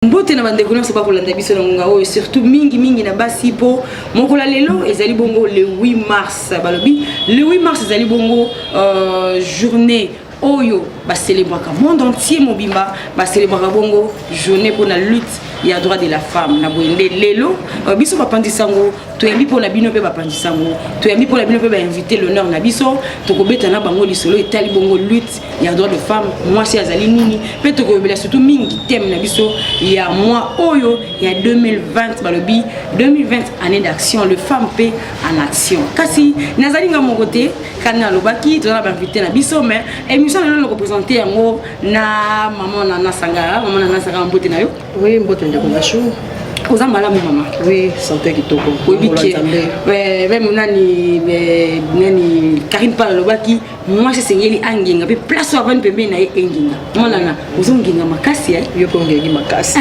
Mbote na bandeko nyonso bakolanda biso na ngonga oyo, surtout mingi mingi na basi, mpo mokolo ya lelo ezali bongo le 8 mars. Balobi le 8 mars ezali bongo journée oyo bacélébraka monde entier mobimba, bacélébraka bongo journée mpona lutte ya droit de la femme. Na boye nde lelo biso bapanzi sango toyambi mpona bino, mpe bapanzi sango toyambi mpona bino mpe bainvité l'honneur na biso. Tokobeta na bango lisolo etali bongo lutte ya droit de femme, mwasi azali nini, mpe tokoyobela surtout mingi thème na biso ya mois oyo ya 2020. Balobi 2020, année d'action, le femme mpe en action. Kasi nazali nga moko te, kani nalobaki toza na bainvité na biso, mais émission lelo nakoprésente yango na mama Nana Sangara. Mama Nana Sangara, mbote na yo. Oui, mbote ndeko Nashu. Oza malamu, mama? Oui, santé kitoko. Oyebi ke même nani nani Karine Pala alobaki mwasi esengeli angenga, mpe place oyo avandi pembeni na ye engenga. Mwanana ozongenga makasi. Yo mpe ongengi makasi.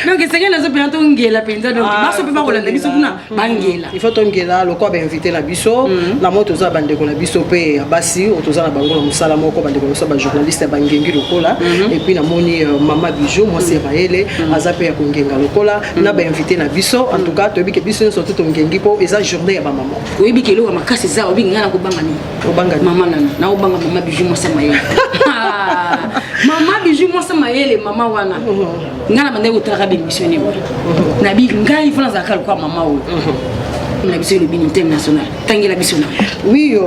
Donc esengeli nazo mpenza tongela mpenza, donc baso mpe bakolanda biso kuna bangela. Il faut tongela lokola bainvité na biso. Na moi toza bandeko na biso mpe ya basi oyo toza na bango na mosala moko, bandeko na biso bajournaliste ya bangengi lokola. Et puis namoni mama Bijou, mwasi ya mayele, aza mpe ya kongenga lokola na bainvité na biso. En tout cas toyebi ke biso nyonso te tongengi mpo eza journée ya bamama. Oyebi ke eloko ya makasi eza, oyebi ngai nakobanga nini? Obanga? Mama Nana, naobanga mama Bijou, mwasi ya mayele. Mama Bijou, mwasi ya mayele, mama wana ngai na bandaki kotalaka bémission ne boye, nabi ngai fo nazalaka lokola mama oyo. Na biso elobi ni thème national, tangela biso na. Oui,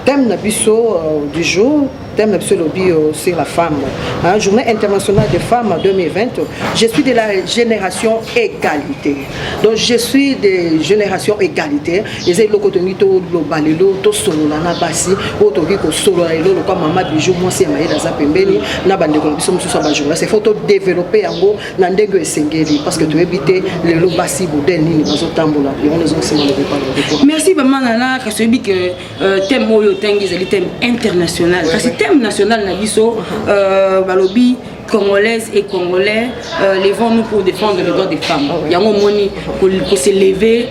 thème na biso du jour, thème na biso elobi sur la femme, hein, journée internationale des femmes 2020. Je suis de la génération égalité. Donc je suis de génération égalité. Eza eloko tolingi toloba lelo, tosolola na basi oyo tokoki kosolola lelo lokwa mama Bijou, mwasi ya mayele, aza pembeni na bandeko na biso mosusu ya bajournaliste. Il faut todévelopper yango na ndenge oyo esengeli, parce que toyebi te lelo basi modèle nini bazotambola. Yango ezongisima lokopa. Merci, mama Nana. Kasi oyebi ke thème oyo otangi ezali thème international, kasi thème national na biso balobi: Congolaises et Congolais, levons-nous pour défendre les droits des femmes. Yango omoni ko se lever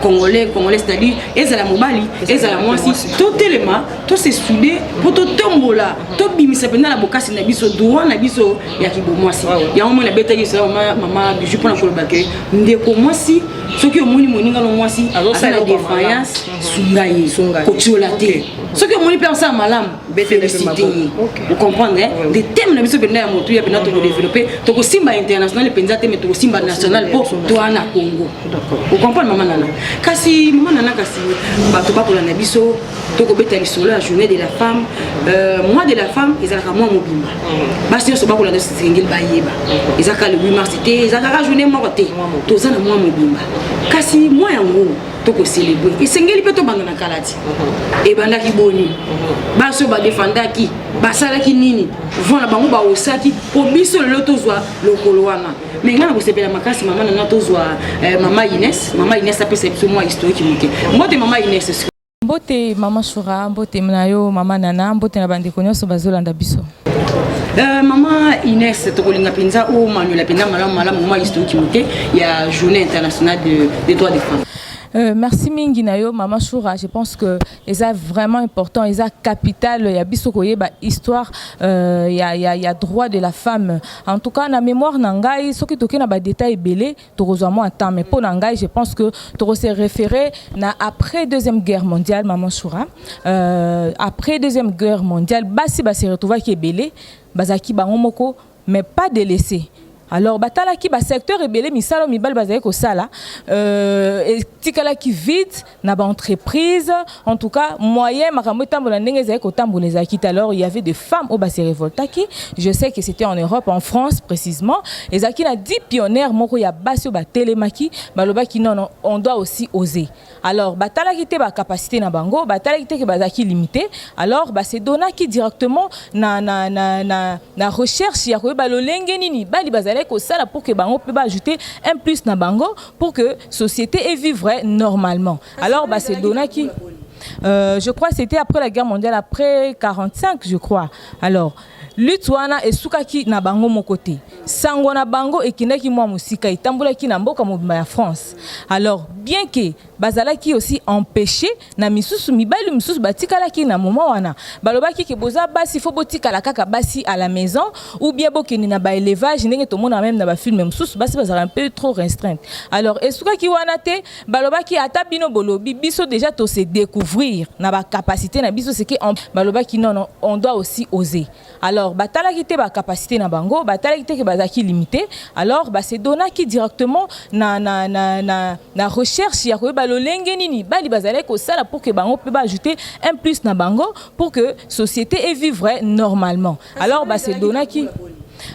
Congolais, Congolais, c'est-à-dire ezala mobali, ezala mwasi, totelema, tose souder mpo totombola, tobimisa mpenza na bokasi na biso droit na biso ya kibomwasi. Yango moni abetaki so mama Bijou mpona koloba ke ndeko mwasi, soki omoni moninga no mwasi aza na défaillance, sunga ye, kotiola te. Soki omoni mpe asala malamu, félicité ye. Ocomprendre de thème na biso mpenza ya motuya mpenza tokodéveloppe, tokosimba international mpenza te, mais tokosimba national mpo toa na Congo. Ocomprendre, mama Nana? Kasi mama Nana, kasi bato bakolanda biso, tokobeta lisolo ya journée de la femme. Mois de la femme ezalaka mois mobimba. Basi nyonso bakolanda biso esengeli bayeba eza kaka le 8 mars te, eza kaka journée moko te, toza na mois mobimba. Kasi mois yango tokocélébre, esengeli mpe tobanda na kala ti ebandaki boni, basi oyo badefandaki basalaki nini, voix na bango baosaki po biso lelo tozwa lokolo wana. Mais ngai na kosepela makasi, mama Nana, tozwa mama Ines. Mama Ines apesa biso mwa historique moke. Mbote, mama Ines. Mbote, mama Shura, mbote na yo mama Nana, mbote na bandeko nyonso bazolanda biso. Mama Ines, tokolinga mpenza omanuela mpenza malamu malamu mwa historique moke ya journée internationale des droits des femmes. Merci mingi na yo, mama Shura. Je pense que eza vraiment important, eza capital ya biso koyeba histoire ya droit de la femme. En tout cas, na mémoire na ngai, soki toke na badétail ebele, tokozwa mwa temps, mais mpo na ngai, je pense que tokose référer na après Deuxième Guerre mondiale, mama Shura. Après Deuxième Guerre mondiale, basi base retrouvaki ebele, bazalaki bango moko mais pas délaissé. Alors batalaki basecteur ebele, misala mibali bazali kosala etikalaki vide na baentreprise. En tout cas, moyen makambo etambola ndenge ezali kotambola ezalaki te. Alors il y avait des femmes oyo base révoltaki. Je sais que c'était en Europe, en France précisément. Ezalaki na 10 pionnières moko ya basi oyo batelemaki, balobaki: non, non, on doit aussi oser. Alors batalaki te bacapacité na bango, batalaki te ke bazalaki limité. Alors base donnaki directement na recherche ya koyeba lolenge nini bali bazali kosala pour que bango mpe baajouter un plus na bango pour que société evivre normalement. Alors base donnaki, je crois c'était après la guerre mondiale, après 45, je crois. Alors lutte wana esukaki na bango moko te, sango na bango ekendaki mwa mosika, etambolaki na mboka mobimba ya France. Alors bien que Bazalaki aussi empêché na misusu, mibali misusu batikalaki na moment wana, balobaki ke boza basi, faut botikala kaka basi à la maison ou bien bokende na baélevage, ndenge tomona même na bafilm mosusu, basi bazalaka un peu trop restreinte. Alors esukaki wana te. Balobaki ata bino bolobi, biso déjà tose découvrir na bacapacité na biso. Seke balobaki: non, non, on doit aussi oser. Alors batalaki te bacapacité na bango, batalaki te ke bazalaki limité. Alors base donnaki directement na recherche ya koyeba lolenge nini bali bazalaki kosala pour que bango mpe baajouter un plus na bango pour que société evivre normalement. Alors base donnaki,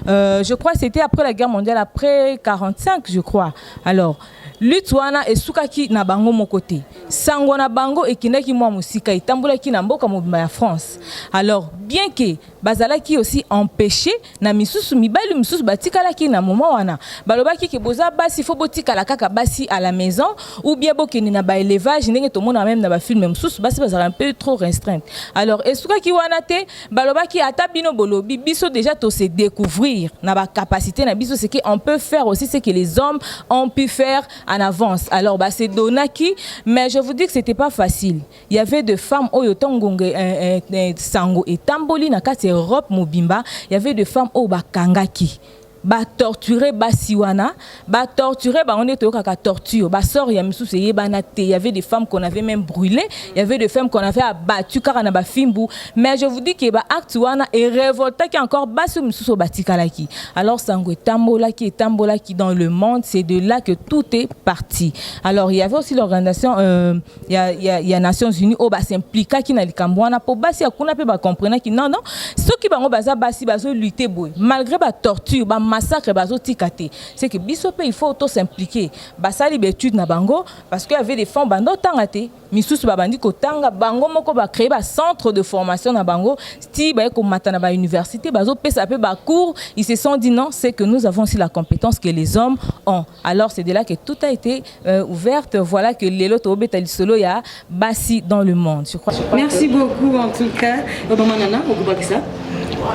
je crois c'était après la guerre mondiale, après 45, je crois. Alors lutte wana esukaki na bango moko te. Sango na bango ekendaki mwa mosika, etambolaki na mboka mobimba ya France. Alors bien que bazalaki aussi empêché na misusu, mibali misusu batikalaki na moment wana, balobaki ke boza basi, faut botikala kaka basi à la maison ou bien bokende na baélevage, ndenge tomona même na bafilm mosusu, basi bazalaka un peu trop restreinte. Alors esukaki wana te. Balobaki ata bino bolobi, biso déjà tose découvrir na bacapacité na biso, ce qu'on peut faire aussi, ce que les hommes ont pu faire en avance. Alors base donnaki, mais je vous dis que c'était pas facile. Il y avait des femmes oyo, ntango sango etamboli na kati ya Europe mobimba, il y avait des femmes oyo bakangaki, batorture basi wana, batorture bango nde toyokaka torture, basort ya misusu eyebana te. Il y avait des femmes qu'on avait même brûlé, il y avait des femmes qu'on avait abattu kaka na bafimbu. Mais je vous dis que baacte wana erévoltaki encore basi misusu oyo batikalaki. Alors sango etambolaki, etambolaki dans le monde. C'est de là que tout est parti. Alors il y avait aussi l'organisation ya Nations Unies oyo bas'impliquaki na likambo wana, mpo basi ya kuna mpe bacomprenaki: non, non, soki bango baza basi, bazolutte boye malgré batorture, bamassacre, bazotika te, c'est que biso mpe il faut tos'impliquer. Basali baétude na bango, parce que y avait des fonds, bando otanga te, misusu babandi kotanga, bango moko bacréer bacentre de formation na bango, ti baye komata na bauniversité, bazopesa mpe bacours. Ils se sont dit: non, c'est que nous avons aussi la compétence que les hommes ont. Alors c'est de là que tout a été ouverte. Voilà que lelo tobeta lisolo ya basi dans le monde, je crois. Merci beaucoup en tout cas, mama Nana. Okobakisa?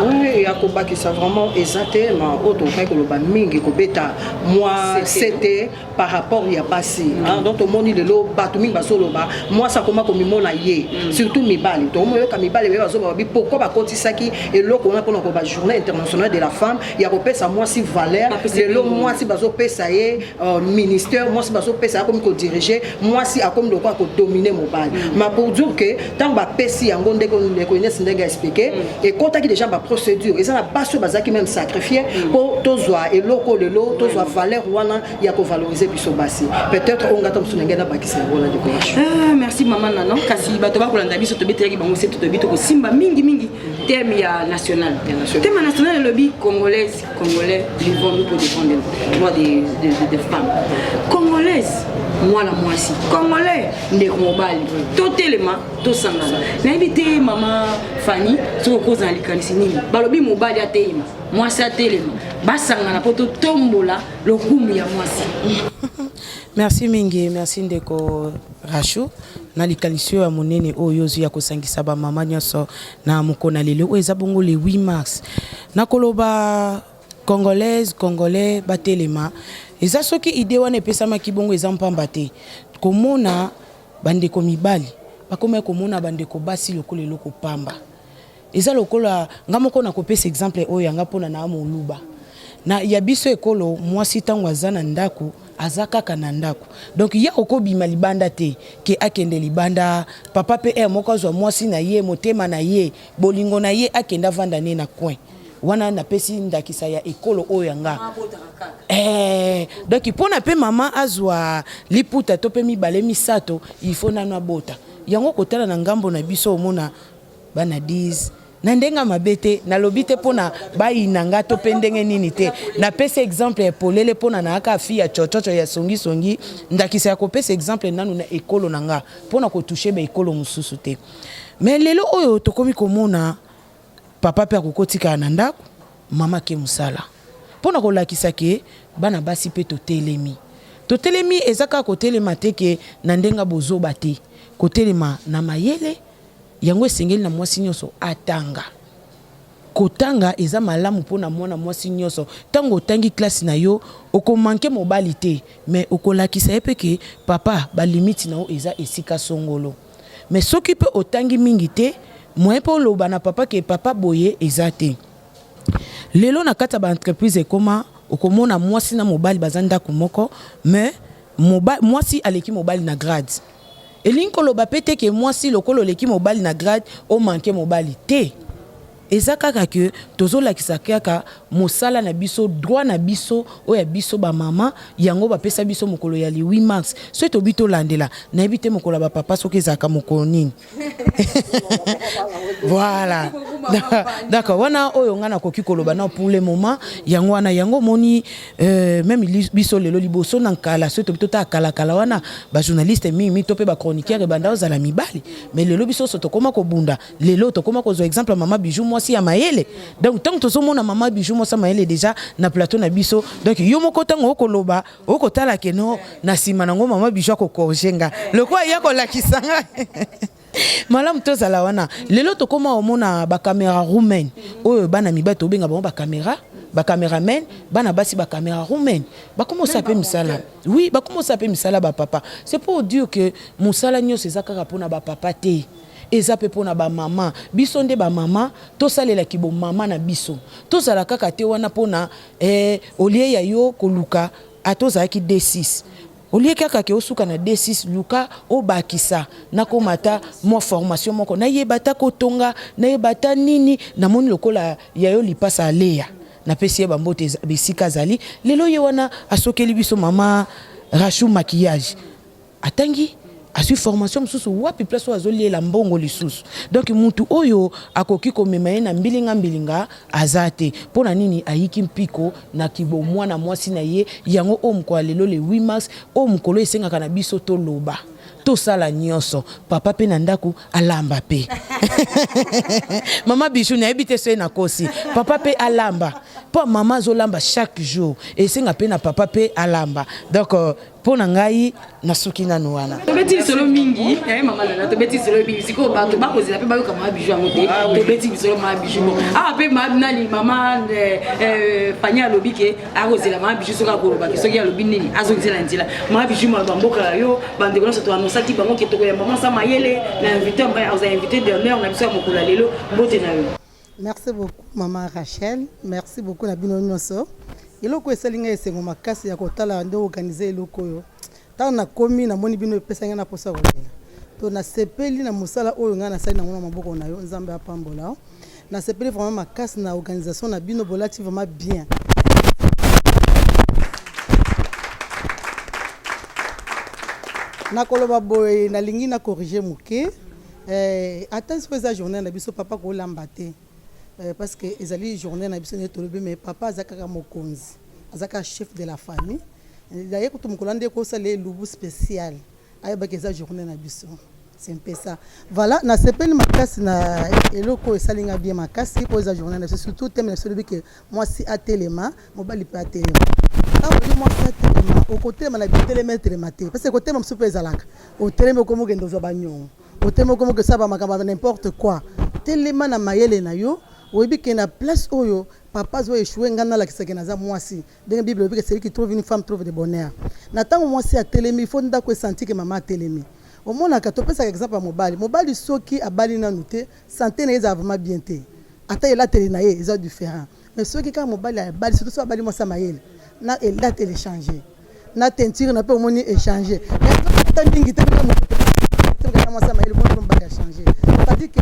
Oui, ya kobakisa vraiment eza te. Ma oyo tokokaki koloba mingi, kobeta mwa sete par rapport ya basi. Donc tomoni lelo bato mingi bazoloba mwasi akoma komimona ye, surtout mibali. Tokomoyoka mibali beye bazoloba babi pourquoi bakotisaki eloko wana mpona koba Journée internationale de la femme, ya kopesa mwasi valeur. Lelo mwasi bazopesa ye ministère, mwasi bazopesa ye, akomi kodirige, mwasi akomi lokola kodomine mobali. Ma pour dire que ntango bapesi yango, ndeko Ines ndenge expliqué, ekotaki déjà baprocédure. Eza na basi oyo bazalaki même sacrifié mpo tozwa eloko lelo, tozwa valeur wana ya kovaloriser biso basi. Peut-être oyo ngata mosusu ndenge nabakisa yango na décoration. Merci mama Nano. Kasi bato bakolanda biso, tobetelaki bango se totobi tokosimba mingimingi thème ya national. Thème ya national elobi: congolaise, congolais, levons-nous pour défendre le droit des femmes congolaises. Mwana mwasi congolais, ndeko mobali, totelema, tosangana. Nayebi te, mama Fani, soki okozala likanisi nini. Balobi mobali atelema, mwasi atelema, basangana mpo totombola lokumu ya mwasi. Merci mingi, merci ndeko Rachu na likanisi oyo ya monene oyo ozwi ya kosangisa bamama nyonso na mokolo na lelo oyo eza bongo le 8 mars. Nakoloba congolaise, congolais batelema. Eza soki idée wana epesamaki bongo, eza mpamba te. Komona bandeko mibali bakomaki komona bandeko basi lokola eloko pamba, eza lokola nga moko nakopesa exemple oyo yanga mpona na moluba na ya biso ekolo. Mwasi ntango aza na ndako, aza kaka na ndako, donc ye okobima libanda te ke akende libanda. Papa mpe ere moko azwa mwasi na ye, motema na ye, bolingo na ye, akende avanda ne na coin wana. Napesi ndakisa ya ekolo oyo yanga. Donc mpona mpe mama azwa liputa to mpe mibale, misato, il faut nano abota yango. Kotala na ngambo na biso, omona bana 10 na ndenge mabe te, nalobi te mpona bayina nga to mpe ndenge nini te. Napesi exemple ya polele mpona nayaka fi ya tshotshotso ya songisongi, ndakisa ya kopesa exemple nanu na ekolo na nga mpona kotouche baekolo mosusu te. Mais lelo oyo tokomi komona papa mpe akokotikala na ndako, mama ke mosala, mpona kolakisa ke bana basi mpe totelemi. Totelemi eza kaka kotelema te ke na ndenge bozoba te, kotelema na mayele. Yango esengeli na mwasi nyonso atanga. Kotanga eza malamu pona mwana mwasi nyoso. Tango otangi classe na yo, oko manquer mobali te, mais okolakisa ye pe ke papa ba limite na yo eza esika songolo. Mais soki pe otangi mingi te, moyen pe oloba na papa ke papa boye eza te. Lelo na kati ya ba entreprise ekoma okomona mwasi na mobali baza ndaku moko mais mwasi aleki mobali na grade. Elingi koloba pe te ke mwasi lokola oleki mobali na grade o manquer mobali te. Eza kaka que tozo lakisa kaka mosala na biso, droit na biso oyo ya biso ba mama, yango ba pesa biso mokolo ya le 8 mars. Soki tobi tolandela, nayebi te mokolo ya ba papa soki ezalaka mokolo nini. Voilà. D'accord, wana oyo nga nakoki koloba na pour le moment, yango wana yango omoni euh, meme biso lelo liboso na nkala soki tobi totala kala kala wana ba journaliste mingi mingi to pe ba chroniqueur ebanda ozala mibali, mais lelo biso nyonso tokoma kobunda. Lelo tokoma kozwa exemple ya mama Bijou mwasi ya mayele. Donc tango tozomona mama Bijou mwasi ya mayele déjà na plateau na biso, donc yo moko tango okoloba okotala ke no na sima nango mama Bijou ako corriger nga. Lokola ya kolakisa nga. Malamu tozala wana. Lelo tokoma omona ba camera women oyo bana mibali tobenga bango ba camera, ba cameramen, bana basi ba camera women. Bakoma osala pe misala. Oui, bakoma osala pe misala ba papa. C'est pour dire que mosala nyonso eza kaka pona ba papa te. Eza pe pona ba mama. Biso nde ba mama tosalela ki bo mama na biso. Tozala kaka te wana pona eh olie ya yo koluka ata ozalaki D6. Olie kaka ke osuka na D6 luka obakisa nakoma ata mua formation moko nayeba ata kotonga nayeba ata nini namoni lokola ya yo lipasa Lea napesi ye ba mbote bisika azali lelo ye wana asokeli biso mama Rachou maquillage. Atangi azui formation mosusu wapi place oyo azoliela mbongo lisusu donc mutu oyo akoki komema ye na mbilinga mbilinga aza te pona nini ayiki mpiko na kibomwana mwasi na ye yango oyo mokolo ya lelo le 8 mars oyo mokolo esengaka na biso toloba tosala nyonso papa pe na ndaku alamba pe mama Bijou nayebi te soki nakosi papa pe alamba po mama azolamba chaque jour esenga pe na papa pe alamba donc Mpo na ngai nasuki nanu wana. Tobeti lisolo mingi eh mama Nana, tobeti lisolo mingi sikoyo bato bakozela mpe bayoka mama Bijou yango te. Ah tobeti lisolo mama Bijou bon awa mpe nani mama eh, eh, Fani alobi ke akozela mama Bijou soki akoloba ke soki alobi nini azongisela nzela mama Bijou maloba mboka ya yo bandeko nyonso toanosaki bango ke tokoyamba mwasa mayele na invité aza invité d'honneur na biso ya mokolo ya lelo mbote na yo. Merci beaucoup maman Rachel, merci beaucoup na bino nyoso. Eloko esali ngai esengo makasi ya kotala nde organiser eloko oyo. Tango nakomi namoni bino epesa ngai na posa kolela. To nasepeli na mosala oyo ngai nasali nango na maboko na yo, Nzambe apambola. Nasepeli vraiment makasi na organisation na bino, bolati vraiment bien. Nakoloba boye nalingi na corriger moke. Eh, ata soki eza journée na biso papa kolamba te eh, parce que ezali journée na biso nde tolobi mais papa aza kaka mokonzi aza kaka chef de la famille daye kutu mokolo nde kosala elubu spécial ayebaki eza journée na biso c'est un peu ça voilà nasepeli makasi na eloko oyo esali nga bien makasi oyo eza journée na biso surtout thème na biso elobi ke mwasi atelema mobali mpe atelema ntango olobi mwasi atelema okotelema na bitelema etelema te parce que kotelema mosusu mpe ezalaka Otelemi okomi okende ozwa ba nyongo, otelemi okomi okende osala ba makambo ya n'importe quoi. Telema na mayele na yo, oyebi ke na place oyo papa azo echouer ngai nalakisa ke naza mwasi. Ndenge bible elobi ke celui qui trouve une femme trouve de bonheur. Na tango mwasi atelemi il faut ndaku e sentir ke mama atelemi. Omonaka topesaka exemple ya mobali, mobali soki abali nanu te sante na ye ezala vraiment bien te, ata elateli na ye eza different. Mais soki kaka mobali abali surtout soki abali mwasi ya mayele na elateli e changer. na teinture na pe omoni echange mais ata mingi te na moto mwasi ya mayele omoni mobali a change c'est-à-dire que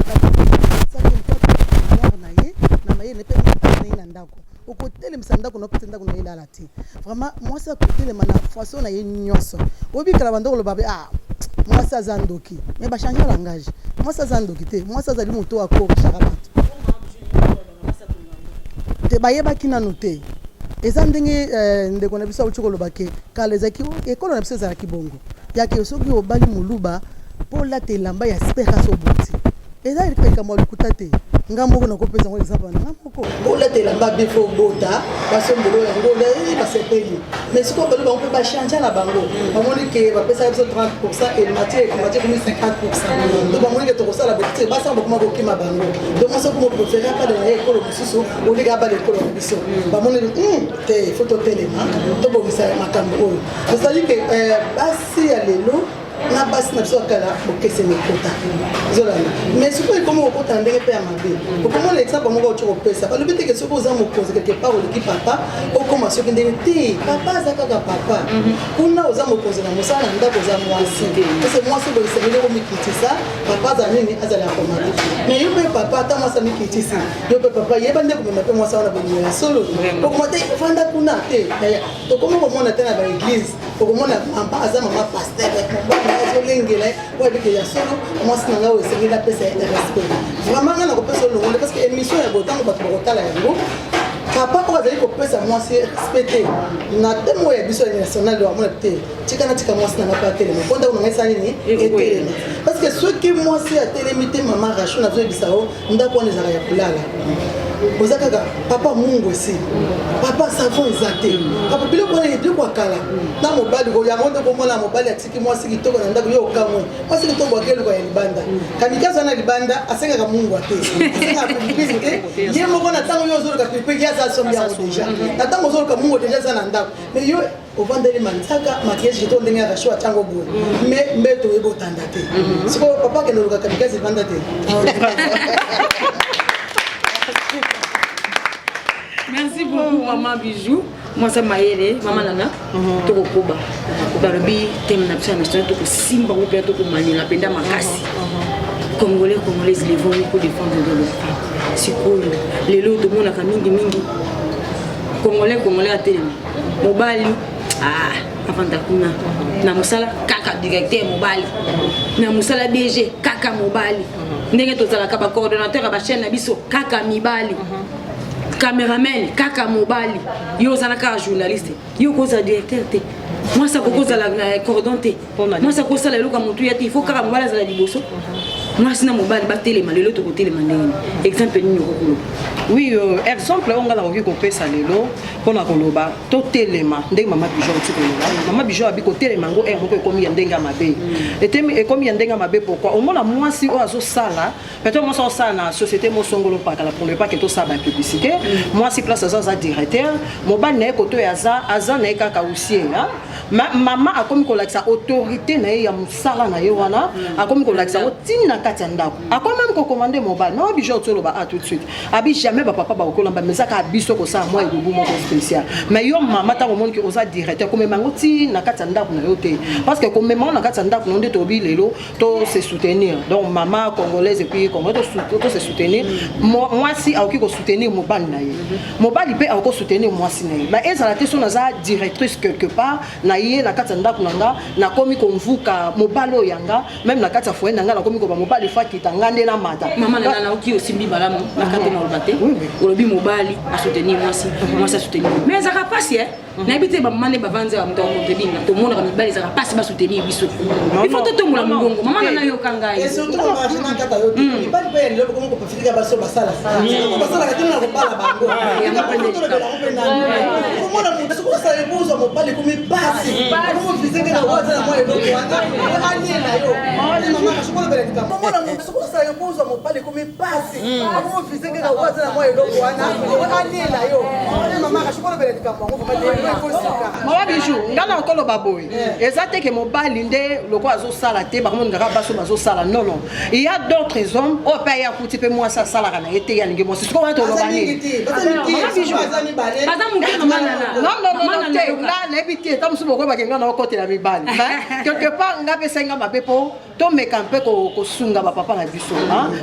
mémoire na ye na mayele mpe na ye na ndako okotelemisa ndako na opesa ndako na ye elala te vraiment mwasi akotelema na façon na ye nyonso obikala banda koloba pe ah mwasi aza ndoki mais bachange langage mwasi aza ndoki te mwasi azali moto oyo akorishaka bato te bayebaki nanu te eza ndenge eh, ndeko na biso auti koloba ke kala ezalaki ekolo na biso ezalaki bongo yake soki obali moluba mpo olata elamba ya spera so oboti eza likambo ya lokuta te. Nga moko nakopesa yango exemple na nga moko. Olata elamba bien, faut obota, basombelo yango basepeli. Mais sikoyo balo bango mpe bachange na bango, bamoni ke bapesaka biso 30 % emati, ekomati, ekomi 50 %. Donc bamoni ke tokosala boye, basala, bakoma kokima bango. Donc mwasi okoma préféré abala na ye ekolo mosusu, olika abala ekolo na biso. Bamoni te, faut totelema, tobongisa makambo oyo. C'est-à-dire ke basi ya lelo na basi na biso ya kala, bokeseni ekota, ozolanda. Mais sikoyo ekoma kokota na ndenge mpe ya mabe. Okomona exemple moko oti kopesa, balobi teke soki oza mokonzi quelque part, oleki papa, okoma soki ndenge te. Papa aza kaka papa kuna, oza mokonzi na mosala, na ndako oza mwasi. Ese mwasi boye esengeli komikitisa, papa aza nini, azala komati. Mais yo mpe papa, ata mwasi amikitisi, yo mpe papa yeba nde komema mpe mwasi wana bolingo ya solo. Okoma te, fanda kuna te. Tokoma komona te na baéglise, okomona mama aza mama pasteur, mobali azolengela po ayebike ya solo mwasi na ngai oyo esengeli apesa ye respect. Vraiment, ngai nakopesa olongole, parce que émission ya botango bato bakotala yango. Papa oyo azali kopesa mwasi respect te na thème oyo ya biso ya national, amona te, tika na tika mwasi na ngai mpe atelema, mpo ndako na ngai esala nini? Etelema. Parce que soki mwasi atelemi te, mama Racho, nazoyebisa o, ndako wana ezalaka ya kolala. Oza kaka papa, mungu esi papa, savon eza te papa, biloko wana, biloko ya kala na mobali yango nde komona mobali atiki mwasi kitoko na ndako. Yo okamwe, mwasi kitoko akeluka ya libanda, kamikaze na libanda, asengaka mungwa te, asengaka pilipili te. Ye moko na ntango yo ozoluka pilipili, ye aza asombi yango déjà. Na ntango ozoluka mungwa, déjà aza na ndako. Mais yo ovandeli manzaka, maquillage kitoko, ndenge ya Racho atiango boye, mais mbeto oyebi otanda te. Sikoyo papa akende oluka kamikaze libanda te. Merci beaucoup, mama Bijou, mwasa mayele. Mama Nana, tokokoba. Balobi thème na biso ya national, tokosimba ngo mpenza, tokomanela mpenza makasi. Congolais, Congolaise, levons pour défendre de femme. Sikoyo lelo tomonaka mingimingi Congolais, Congolais atelema, mobali avanda kuna na mosala kaka directeur mobali, na mosala DG kaka mobali, ndenge tozalaka bacoordonnateur ya bachaîne na biso kaka mibali, cameraman kaka mobali. Yo ozala kaka journaliste, yo okozala directeur te, mwasi akokozala na cordon te, mwasi akosala eloko ya motu ya te. Il faut kaka mobali azala liboso. Mwasi na mobali batelema. Lelo tokotelema ndenge nini? Exemple nini okokoloba? Oui, exemple oyo ngai nakoki kopesa lelo mpona koloba totelema, ndenge mama Bijou auti koloba, mama Bijou abi kotelema yango ere moko ekomi ya ndenge ya mabe. Ekomi ya ndenge ya mabe pourquoi? Omona mwasi oyo azosala, peut-être mwasi azosala na société mosongolo pakala, pour ne pas ke tosala bapublicité, mwasi place aza, aza directeur, mobali na ye koto oyo aza, aza na ye kaka huissier. Mama akomi kolakisa autorité na ye ya mosala na ye wana, akomi kolakisa yango ntina na kati ya ndako, akomi même kocommander mobali. Mama Bijou oti oloba a tout de suite, abi jamais bapapa bakokolamba, mais eza kaka biso kosala mwa elubu moko spécial. Mais yo mama, ntango omoni ke oza directeur, komema yango ti na kati ya ndako na yo te, parce que komema yango na kati ya ndako na yo nde tobi lelo to se soutenir. Donc mama congolaise et puis congolais, to se soutenir. Mwasi akoki kosoutenir mobali na ye, mobali mpe akoki kosoutenir mwasi na ye. Ba ezala te so naza directrice quelque part na ye, na kati ya ndako na nga nakomi komvuka mobali oyo yanga, même na kati ya foyer na nga nakomi koba mobali fa kita, nga nde namata. Mama na naoki osimbi malamu na kati na oloba te. Olobi mobali asoutenir mwasi, mwasi asoutenir, mais ezalaka mpasi e nayebi te. Bamama nde bavandi ya moto akontredire nga, tomonaka mibali ezalaka mpasi basoutenir biso. Il faut totombola mongongo. Mama na nayoka ngai. Et surtout na kata yo, mibali mpe ya lelo bokomi koprofiter baso basala, basalaka te na kobala bango. Tolobela yango mpe nani, komona moto soki osala ekozwa mobali ekomi pasi, okomofise kaka oyo aza na mwa eloko wana alie na yo. Mama, soki olobela likambo, komona moto soki osala ekozwa mobali ekomi pasi, okomofise kaka oyo aza na mwa eloko wana alie na yo. Mama, soki olobela likambo yango, mama Bijou, nga na okoloba boye, eza te ke mobali nde lokola azosala te, bakomoningaka baso bazosala. Non, non, il y a d'autres hommes oyo mpe aye akuti mpe mwasi asalaka na ye te, ye alingi mwasi. Sikoyo wana toloba nini? Non, non, non, te, nga nayebi te. Ta mosusu bokoyebake nga na okotela mibali quelque part, nga mpe esenga mabe mpo tomeka mpe kosunga bapapa na biso.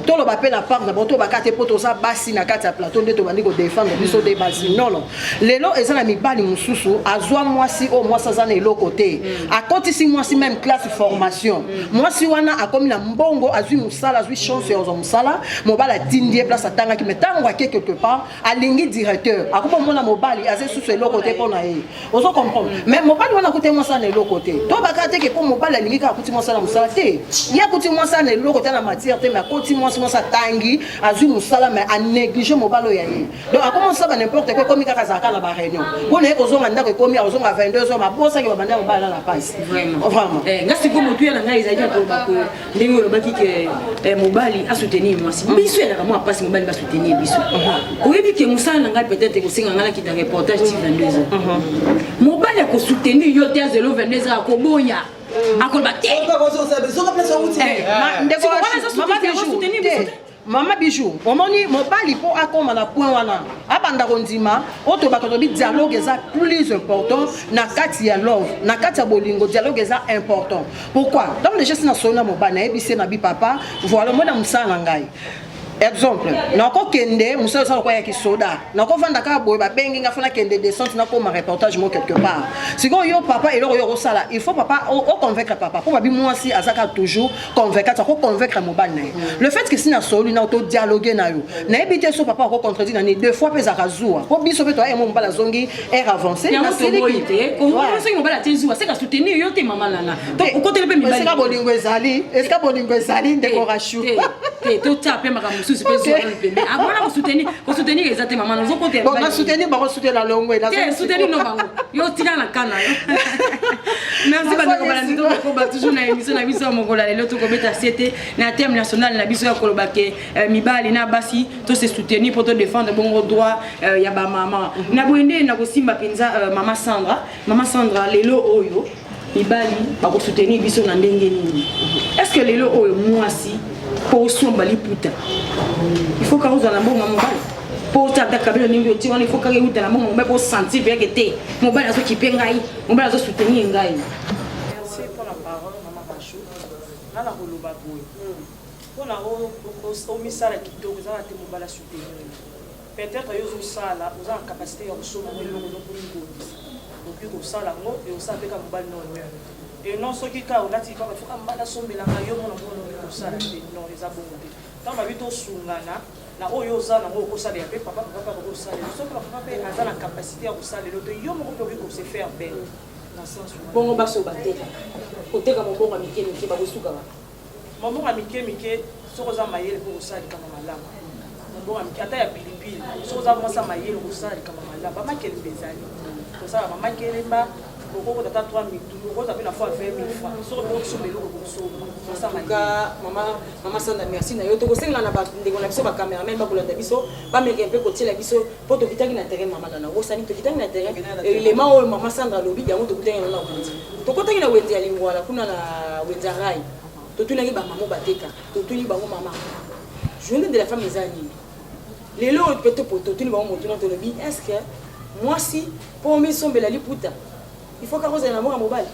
Toloba mpe na part na bango, tobaka te mpo toza basi na kati ya plateau nde tobandi kodéfendre biso nde basi. Non, non, lelo eza na mibali mosusu azwa mwasi oyo mwasi aza na eloko te, akotisi mwasi même classe formation, mwasi wana akomi na mbongo, azwi mosala, azwi chance ya kozwa mosala, mobali atindi ye place atangaki. Mais ntango ake quelque part, alingi directeur, akomi omona mobali aza lisusu eloko te mpo na ye. Ozo comprendre? Mais mobali wana akuti mwasi na eloko te. To baka te ke po mobali alingi kaka akuti mwasi na mosala te. Ye akuti mwasi na eloko te, na matière te, mais akoti mwasi, mwasi atangi, azwi mosala, mais a néglige mobali oyo ya ye. Donc akoma osala n'importe quoi, ekomi kaka azalaka na ba réunion. Mpo na ye kozonga ndako, ekomi akozonga 22 heures, mabosaki babanda mobali na pasi. Vraiment. Vraiment. Eh, nga sikoyo motuya na ngai ezalaki ya koloba ke ndenge olobaki ke eh, mobali asoutenir mwasi, biso ezalaka mwa mpasi mobali basoutenir biso. Oyebi ke mosala na ngai peut-être ekosenga ngai nakita reportage ti 22 heures, mobali akosoutenir yo te. Azelo 22 heures, akoboya, akoloba te. Eh, ndeko Sikoyo wana Rachou, eza mama soutenir, Bijou, soutenir te. biso te. Mama Bijou, omoni mobali mpo akóma na point wana, abanda kondima oyo tobaka tobi dialogue eza plus important na kati ya love, na kati ya bolingo. Dialogue eza important. Pourquoi? Donc déjà si nasoli na mobali, nayebisi ye na bi papa, voilà, mona mosala na ngai, exemple nakokende mosala osala lokola ya kisoda, nakovanda kaka boye, babengi nga, fo nakende descente, nakoma reportage mo quelque part. Sikoyo yo papa, eloko yo okosala, il faut papa oconvaincre papa, mpo babi mwasi aza kaka toujours convaincre, akoconvaincre mobali na ye. Le fait que si nasoli na todialogue na yo, nayebi te so papa akocontredire na nini. Deux fois mpe ezalaka zuwa, mpo biso mpe toyemo mobali azongi heure avancé. Yango toboyi te. Soki mobali atie zuwa, seka soutenir yo te. Mama nana, okoteli mpe mibali. Esika bolingo ezali, esika bolingo ezali, ndeko Rashu. Te, totia mpe makambo mosusu mpe zuwa nanu pembe. Abona kosoutenir, kosoutenir eza te. Mama, nazokotela. Bon, nasoutenir bango, soutenir na longwe. Te, soutenir no bango, yo tika na kana yo. Merci bandeko balandi, tokokoba toujours na émission na biso ya mokolo ya lelo. Tokobeta sete na thème national na biso ya koloba ke mibali na basi to se soutenir mpo todéfendre bongo droit ya bamama. Na boye nde na kosimba mpenza mama Sandra. Mama Sandra, lelo oyo mibali bakosoutenir biso na ndenge nini? Est ce que lelo oyo mwasi mpo osomba liputa, il faut kaka ozala na mbongo ya mobali? Mpo ota ata kabelo ndenge oti wana, il faut kaka euta na mbongo mobali mpo osentir peyake te mobali azokipe ngai, mobali azosoutenir ngai? Merci mpona parole, mama Rachou. Nga na koloba boye, mpona omisala kitoko, eza na te mobali asoutenir. Peut-être yo ozosala, oza na capacité ya kosomba ngo eloko ozokomi kobisa, okoki kosala yango e osala mpe ka mobali no honneur. Et non soki kaka olati kaka foka mobali asombelaka yo, mona mona okoki kosala te. Non, eza bongo te. Ntango babi tosungana na oyo oza nango, okosalela mpe papa, papa mpe akoki kosalela. Soki papa mpe aza na capacité ya kosalela te, yo moko mpe okoki kose faire belle na sens wana. Bongo baso bateka koteka mombongo ya mike mike, bakosukaka? Mombongo ya mike mike, soki oza mayele mpo kosala likambo malamu, mombongo ya mike ata ya pilipili, soki oza mwasi ya mayele, kosala likambo malamu. Bamakelemba ezali kosala, bamakelemba okokota ata 3 mitu, okota mpe na fois 20 000 francs. Soki olingi kosomba eloko, kosomba mwasi ya mayele. Mama, mama Sandra, merci na yo. Tokosenga na bandeko na biso bacameraman bakolanda biso, bameka mpe kotiela biso, mpo tokitaki na terrain. Mama nana osani, tokitaki na terrain, élément oyo mama Sandra alobi yango, tokutaki yango na wenze. Tokotaki na wenze ya Lingwala, kuna na wenze ya Rai, totunaki bamama bateka, totuni bango: mama, journée de la femme eza nini lelo oyo? Mpe totuni bango motuna, tolobi: est ce que mwasi mpo omisombela liputa, il faut kaka ozala na mboka mobali?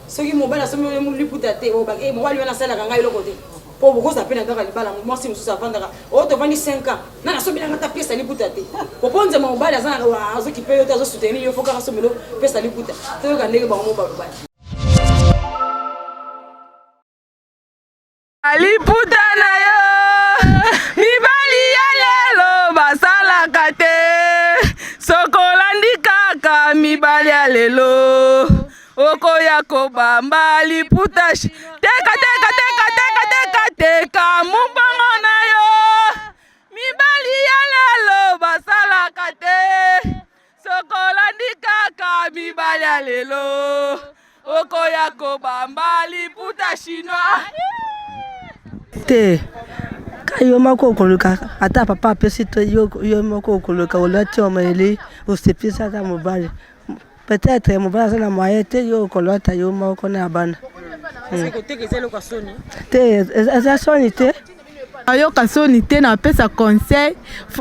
Soki mobali asombi liputa te, mobali wana asalaka ngai eloko te. Mpo bokozala mpe na kaka libala, mwasi mosusu avandaka oyo tovandi 5 ans, na nasombelanga ta pièce ya liputa te. Koponzema mobali aza azokipe yo te, azosoutenir yo, faut kaka asombelo pièce ya liputa. Toyoka ndenge bango mo balobaki. Liputa na yo, mibali ya lelo basalaka te. Sokolandi kaka mibali ya lelo, okoya kobamba liputa. Teka, teka, teka, teka, teka, teka mombongo na yo. Mibali ya lelo basalaka te. Sokolandi kaka mibali ya lelo, okoya kobamba liputa chinois. Te, ka yo moko okoluka. Ata papa apesi te, yo, yo moko okoluka, olati, omeli, osepisi ata mobali. Peut-être mobali aza na moyen te, yo okolata yo moko na bana. Koteka eza eloko ya soni? Te, eza soni te. Ayoka soni te. Napesa conseil: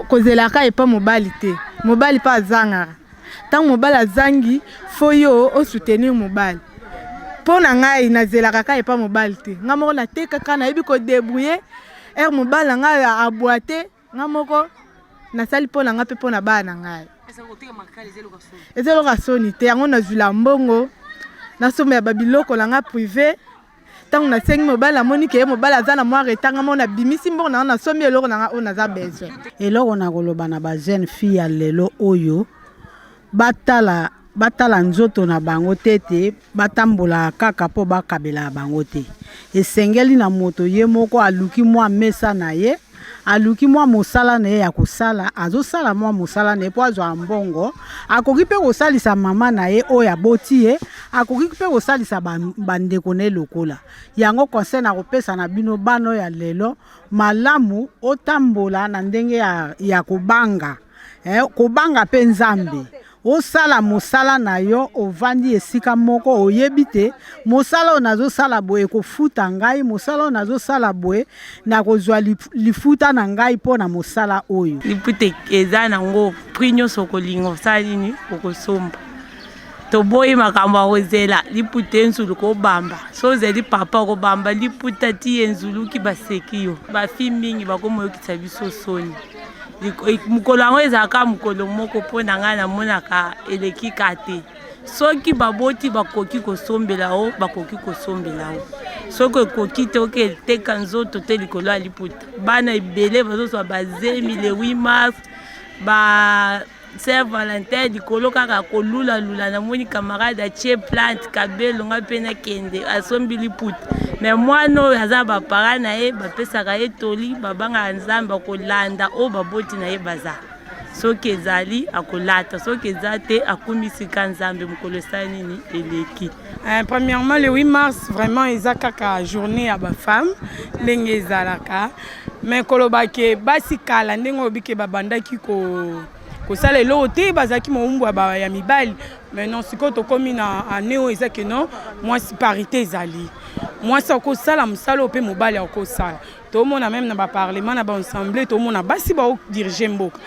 kozelaka epa mobali te. Mobali mpe azangaka. Ntango mobali azangi, faut yo osoutenir mobali. Mpo na ngai, nazelaka kaka epa mobali te. Ngai moko natekaka, nayebi kodébrouiller. Heure mobali na ngai abwa te, ngai moko nasali mpo na ngai mpe mpo na bana na ngai. Eza eloko ya soni te. Yango nazwila mbongo, nasombela babiloko na ngai privé. Ntango nasengi mobali, amoni ke mobali aza na mwa retard, nga moko nabimisi mbongo na nga, nasombi eloko na nga oyo naza besoin. Eloko na koloba na bajeune fille ya lelo oyo, batala. batala nzoto na bango te ete batambolaka kaka mpo bakabelaka bango te. Esengeli na moto ye moko aluki mwa mesa na ye, aluki mwa mosala na ye ya kosala, azosala mwa mosala na ye mpo azwa mbongo. Akoki mpe kosalisa mama na ye oyo aboti ye, akoki mpe kosalisa bandeko na ye lokola. Yango conseil nakopesa na bino bana oyo ya lelo, malamu otambola na ndenge ya, ya kobanga eh, kobanga mpe Nzambe. Osala mosala na yo, ovandi esika moko, oyebi te mosala oyo nazosala boye ekofuta ngai, mosala oyo nazosala boye nakozwa lifuta na ngai mpo na mosala oyo. Liputa eza nango prix nyonso okolinga osala nini okosomba. Toboyi makambo ya kozela liputa enzulu kobamba so ozeli papa okobamba liputa ti enzuluki baseki yo. Bafi mingi bakomoyokisa biso soni. Mokolo yango ezalaka mokolo moko mpo na ngai namonaka eleki ka te. Soki baboti bakoki kosombela yo, bakoki kosombela yo. Soki ekoki te oke teka nzoto te likolo ya liputa. Bana ebele bazozwa bazemi le 8 mars ba Saint Valentin likolo kaka kolulalula namoni camarade atie plante kabelo ngai mpe nakende asombi liputa me mwana oyo aza bapara na ye bapesaka ye toli babangaka nzambe akolanda oyo baboti na ye baza soki ezali akolata soki eza te akumisika nzambe mokolo esali nini eleki Eh, premièrement le 8 mars vraiment eza kaka journée ya bafemme ndenge ezalaka mais koloba ke basi kala ndenge olobi ke babandaki ko kosala eloko te bazalaki mowumbu ya mibali mais non sikoyo tokómi na année oyo eza ke non mwasi parité ezali mwasi akosala mosala oyo mpe mobali akosala tomona meme na baparlement na baensemble tomona basi baodirige mboka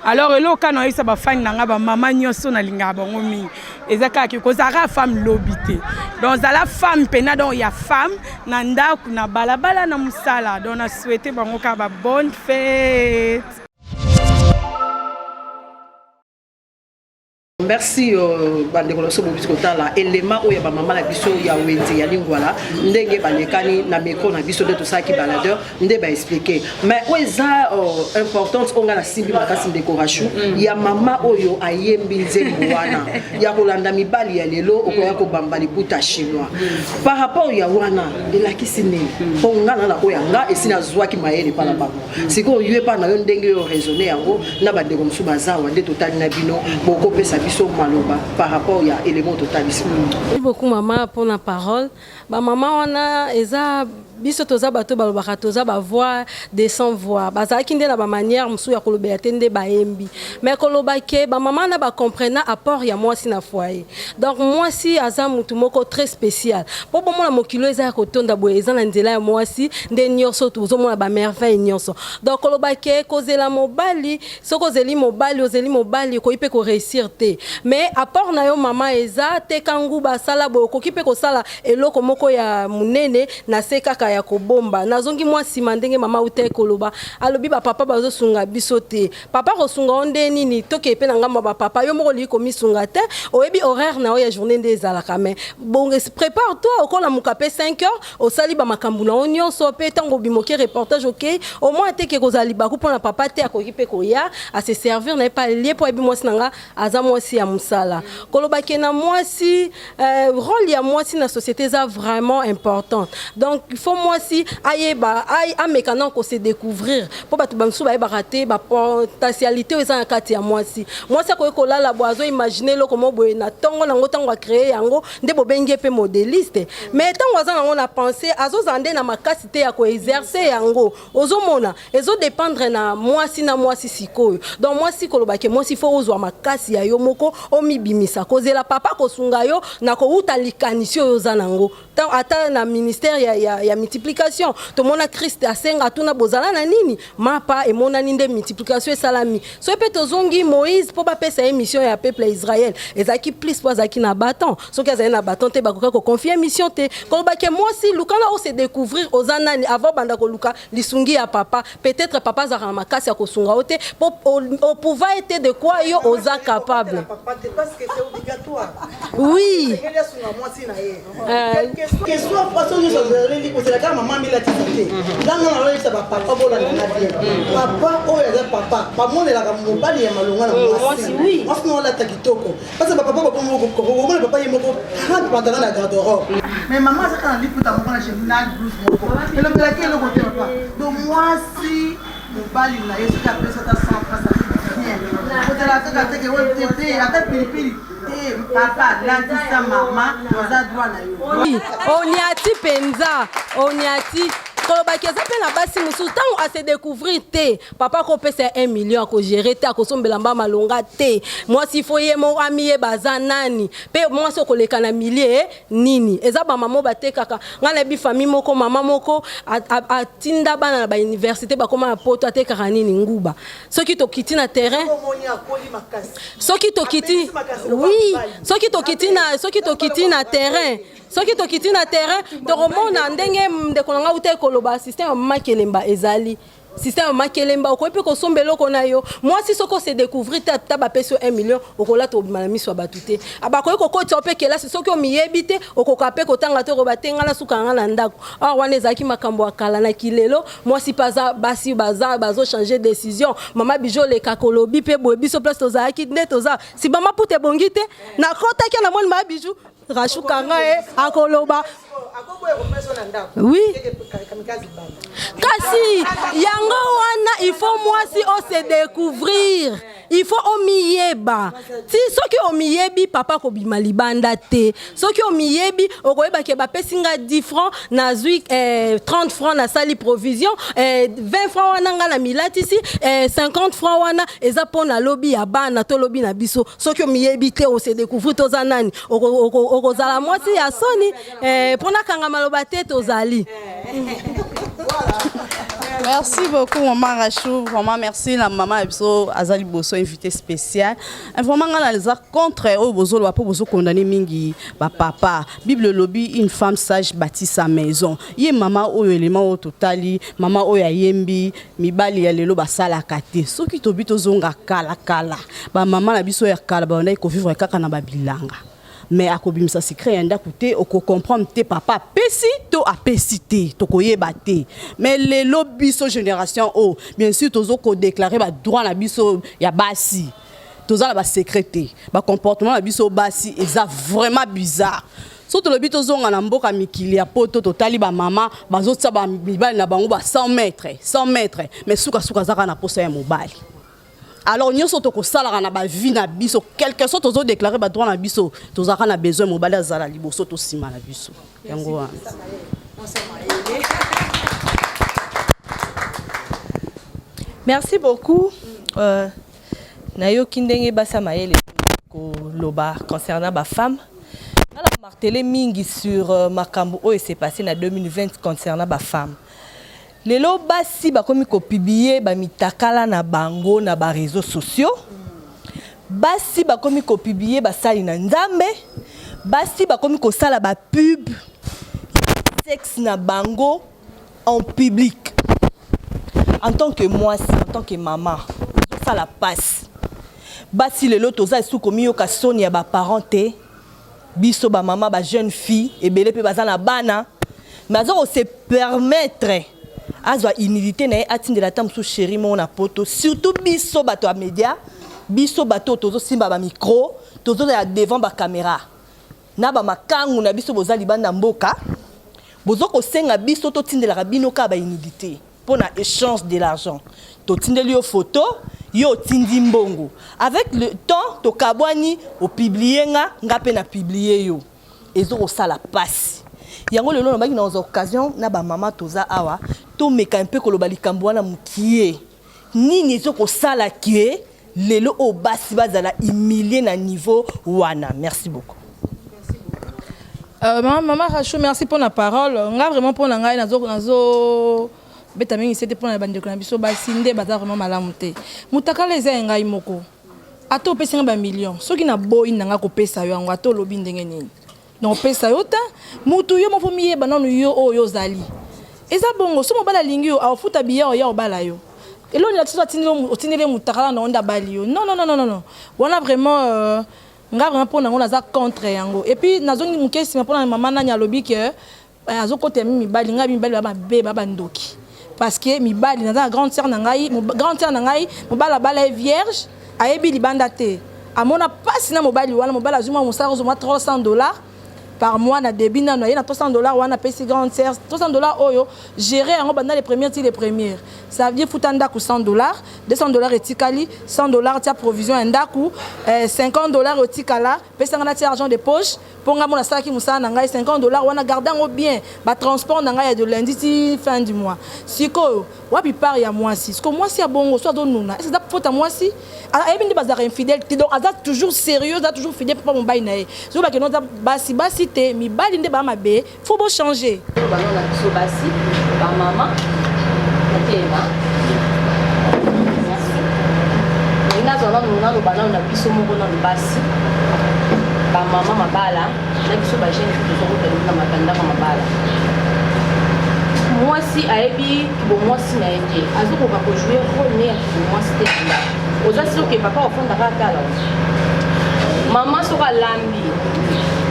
alors eloko kaka nayebisa bafani na ngai bamama nyonso nalingaka bango mingi eza kaka ke kozalaka femme lobi te donc zala femme mpena donc ya femme na ndako na balabala na mosala donc na souhaite bango kaka ba bonne fête. Merci euh, bandeko na biso bobisi kotala elema oyo ya bamama na biso ya wenze ya lingwala ndenge balekani na micro na biso nde tosalaki baladeur nde baexplike mais oyo eza euh, importante oyo ngai nasimbi makasi ndeko rachu mm. ya mama oyo ayembi nzembo wana ya kolanda mibali ya lelo okoya kobamba liputa chinois mm. par rapport ya wana elakisi nini mpo mm. ngai na na oyo ya nga esi nazwaki mayele epa na bango Sikoyo yo epa na yo ndenge yo raisonner yango na bandeko mosusu bazawa nde totali na bino bokopesa biso maloba par rapport ya element totalisi. Merci beaucoup mama pona parole. Ba mama wana eza biso toza bato balobaka toza ba voix de sans voix. Bazalaki nde na ba manière mosusu ya kolobela te nde bayembi. Mais koloba ke ba mama na ba comprena apport ya mwasi na foyer. Donc mwasi aza mutu moko très spécial. Po bomona mokili oyo eza ya kotonda boye eza na nzela ya mwasi nde nioso tozomona ba merveille nioso. Donc koloba ke kozela mobali soki ozeli mobali ozeli mobali okoki pe ko reussir te. Mais apport na yo mama eza teka nguba sala boye okoki pe kosala eloko moko ya munene na se kaka ya kobomba. Nazongi mwa sima ndenge mama awutaki koloba alobi ba papa bazosunga biso te. Papa akosunga yo nde nini? Tokeye pe na ngambo ya ba papa, yo moko olingi komisunga te, oyebi horaire na yo ya journee nde ezalaka mais bon prepare toi okolamuka pe 5 heures osali ba makambu na yo nionso pe tango obima oke reportage okeyi au moins te ke kozala libaku pona papa te akoki pe koya a se servir na ye pe alie po ayebi mwasi na nga aza mwasi ya musala. Koloba ke na mwasi Euh, role ya mwasi na société eza vraiment important donc il faut mwasi ayeba ameka na ko se découvrir mpo bato bamosusu bayebaka te bapotentialité oyo eza na kati ya mwasi mwasi akoki kolala boye azo imagine eloko moko boye na ntongo nango ntango acree yango nde bobengi ye mpe modeliste mais ntango aza nango na pensée azozala nde na makasi te ya koexerce yango Ozomona ezo dependre na mwasi na mwasi sikoyo donc mwasi koloba ke mwasi faut ozwa makasi ya yo moko omibimisa kozela papa kosunga yo na kowuta likanisi oyo oza nango ata na ministère ya, ya, ya multiplication tomona Christ asenga atuna bozala na nini mapa emonani nde multiplication esalami soki pe tozongi Moïse po bapesa ye mission ya peuple ya Israël ezalaki plus po azalaki na bâton soki azali na bâton te bakoka ko confier mission te koloba ke mwasi luka na ose découvrir oza nani avant banda koluka lisungi ya papa peut-être papa azalaka na makasi ya kosunga yo te po opouva ete de quoi yo oza capable oui. Question. Kozela kaka mama amilatisa te. La nga nazoyebisa ba papa bolanda nga bien. Papa oyo aza papa, bamonelaka mobali ya malonga na mwasi. Mwasi na olata kitoko. Parce que ba papa bakomona papa ye moko 40 pantalon na garde-robe. Mais mama aza kaka na liputa moko na chemise na blouse moko. Elobelaki eloko te papa. Donc mwasi mobali na ye soki apesi ata 100 francs ça fait bien. Kozala kaka te ke oyo te te ata pilipili te papa latisa mama oza droit na yo. Oniati penza oniati kolobaki eza mpe na basi mosusu ntango ase découvrir te papa akopesa ye 1 million akogere te akosombela mba malonga te mwasi fo ye moko amiyeba aza nani mpe mwasi okoleka na milie nini eza bamama oyo batekaka ngai nayebi famille moko mama moko atinda bana na bauniversité bakoma na poto atekaka nini nguba soki tokiti na terrain soki tokiti oui soki tokiti na soki tokiti na terrain soki tokiti na terrain tokomona ndenge ndeko na ngai uta koloba système ya makelemba ezali système ya makelemba okoki mpe kosomba eloko na yo mwasi soki ose découvrir te ata bapesi yo 1 million okolata obima na miso ya bato te ah, bakoki kokotisa yo mpe kelasi soki omiyebi te okoka mpe kotanga te okoba te ngai nasuka ngai na ndako or wana ezalaki makambo ya kala na kilelo mwasi mpe aza basi baza bazo changer décision mama bijo olekaka olobi mpe boye biso place tozalaki nde toza si bamaputa ebongi te nakotaki na moni mama biju Rachou kanga ye akoloba oui kasi yango wana il faut mwasi ose découvrir il faut omiyeba ti soki omiyebi papa kobima libanda te soki omiyebi okoyeba ke bapesi nga 10 francs nazwi eh, 30 francs nasali provision eh, 20 francs wana nga na milatisi eh, 50 francs wana eza mpo na lobi ya bana to lobi na biso soki omiyebi te ose découvrir toza nani okozala mwasi ya soni eh, mpo nakanga maloba te tozali Merci beaucoup maman Rachou, vraiment merci la maman biso azali boso invité spécial. Vraiment nga naza contre oyo bozoloba po bozo condamner mingi ba papa. Bible lobi une femme sage bâtit sa maison. Ye mama oyo élément oyo totali, mama oyo ayembi mibali ya lelo basalaka te. Soki tobi tozonga kala kala, ba mama na biso ya kala babandaki kovivre kaka na babilanga. Mais akobimisa secret ya ndako te, okocomprendre te papa apesi to apesi te, tokoyeba te. Mais lelo biso génération oyo, bien sûr tozo kodéclarer ba droit na biso ya basi. Toza na ba secret te. Ba comportement na biso basi eza vraiment bizarre. So tolobi tozonga na mboka mikili ya poto totali bamama bazotia bamibali na bango ba 100 mètres 100 mètres mais sukasuka aza kaka na posa ya mobali. Alors nyonso tokosalaka na bavie na biso, quelque soit tozodéclarer badroit na biso, tozalaka na besoin mobali azala liboso to nsima na biso. Yango wana. Merci beaucoup. Nayoki ndenge basa mayele koloba concernant ba femme. Ala martelé mingi sur makambo oyo s'est passé na 2020 concernant ba femme. Lelo basi bakomi kopublier ba mitakala na bango na ba réseaux sociaux. Basi bakomi kopublier basali na Nzambe. Basi bakomi kosala ba pub sexe na bango en public. En tant que mwasi, en tant que maman, ozosala pasi. Basi lelo toza esu komiyoka soni ya ba parents te. Biso ba mama ba jeune fille ebele pe baza na bana, mais aza ko se permettre azwa humilité na ye atindela ata mosusu chéri moko na poto. Surtout biso bato ya média, biso bato oyo tozosimba ba micro, tozozala devant ba caméra na ba makangu na biso, boza libanda mboka, bozo kosenga biso totindelaka bino kaka ba humilité mpo na échange de l'argent. Totindeli yo photo, yo otindi mbongo, avec le temps tokabwani, opublier nga, nga mpe na publier yo. Ezo kosala pasi. Yango lelo nabaki na occasion na bamama toza awa, tomeka mpe koloba likambo wana mokie. Nini ezo kosala ke lelo oyo basi bazala humilie na niveau wana? Merci beaucoup. Maman, maman Rachou, merci pour la parole. Nga vraiment pour na ngai nazo nazo beta mingi c'était pour na bandeko na biso basi nde baza vraiment malamu te. Mutakala eza ya ngai moko. Ata opesi nga ba million, soki na boyi na nga kopesa yo yango ata olobi ndenge nini. Donc opesa yo ta mutu yo moko miyeba nanu yo oyo ozali. Eza bongo so mobali alingi yo aofuta billet oya obala yo. Eloni la biso otindeli mutakala na onda bali yo. Non non non non non. Wana vraiment nga vraiment pona ngo naza contre yango. Et puis nazongi moke nsima pona mama nani alobi ke Eh, azokotela mi mibali ngai mibali ba mabe ba bandoki parce que mibali naza na grande sœur na ngai grande sœur na ngai mobali abala ye vierge ayebi libanda te amona mpasi na mobali wana mobali azwi mwa mosala kozwa mwa 300 dollars par mois na début nano aye na 300 dollars wana apesi grande sœur 300 dollars oyo gérer yango banda les premières ti les premières ça veut dire futa ndako 100 dollars 200 dollars etikali 100 dollars tia provision ya ndako 50 dollars otikala pesa nga natia argent de poche mpo ngai mona asalaki mosala na ngai 50 dollars wana garde yango bien batransport na ngai ya de lundi ti fin du mois sikoyo wapi part ya mwasi sikoyo mwasi ya bongo so azonuna ese eza faute ya mwasi ayebi nde bazalaka infidèle te donc aza toujours sérieux aza toujours fidèle papa mobali na ye soki bakende oza basi basi te mibali nde baa mabe faut bo changer bango na biso basi bamama natelema merci nazwa nanu naloba nanu na biso moko nanu basi bamama mabala na biso bajeune fille tozokota lobi na matandaka mabala mwasi ayebi kibomwasi na ye te azokoka kojoue role ne ya kibomwasi te na ndako oza soki papa ofandaka atala mama soki alambi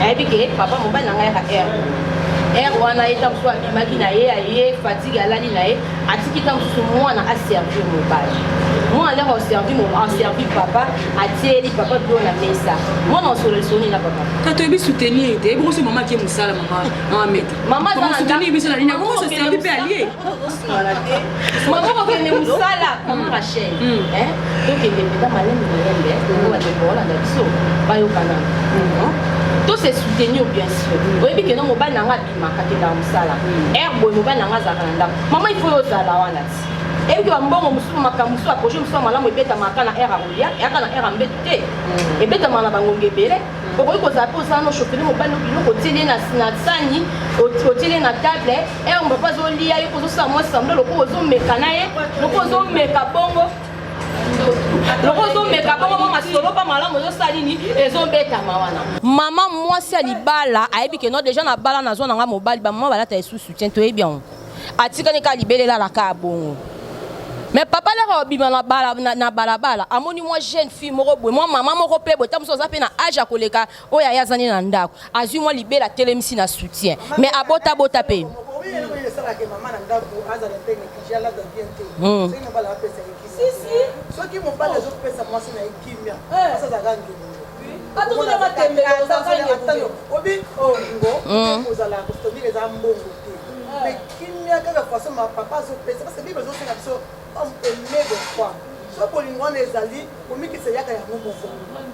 ayebi ke papa mobali na ngai yaka heure heure wana ye ntango mosusu abimaki na ye aye fatigue alali na ye atiki ntango mosusu mwana aservir mobali mwana lere aservi aservi papa atieli papa bilo na mesa mwana osolola lisolo na papa Tata oyebi soutenir te ebongo so mama ake mosala mama mama meta mama aza soutenir biso na nini akoki se servir mpe alie mama kokende mosala mama Rachel hein tokende mpenza malembe malembe po bandeko baolanda biso bayokana to se soutenir bien sûr oyebi keno mobali na nga abimaka akendaka mosala heure boye mobali na nga azalaka na ndako mama il faut yo ozala wana ti eyebi ke bambongo mosusu makambo mosusu ya projet mosusu ya malamu ebetamaka na heure ya kolia eyaka na heure ya mbetu te ebetamaka na bangonga ebele okoki kozala mpe osala no chauffele mobali no biloko otieli ye na sani otieli ye na table heure papa azolia yo ozosala mwa semblant lokola ozomeka na ye lokola ozomeka bongo lokola ozomeka bongo mwa masolo mpa malamu ozosala nini ezobetama wana mama mwasi ya libala ayebi ke no deja na bala nazwa na nga mobali bamama balata esu soutien toyebi yango atikani kaka libele elalaka ya bongo mais papa laka obima na bala na balabala amoni mwa jeune fille moko boye mwa mama moko mpe boye ntango mosusu aza mpe na age ya koleka oyo aye aza nde na ndako azwi mwa libele atelemisi na soutien mais abotabota mpe soki mobali azopesa mwasi na ye kimia azalaka ngengo obi ngo kozala kostonir eza mbongo te mais kimia kaka façon papa azopesa parce que bible ezosenga biso homme aime de femme so bolingo wana ezali komikisa eyaka yango moko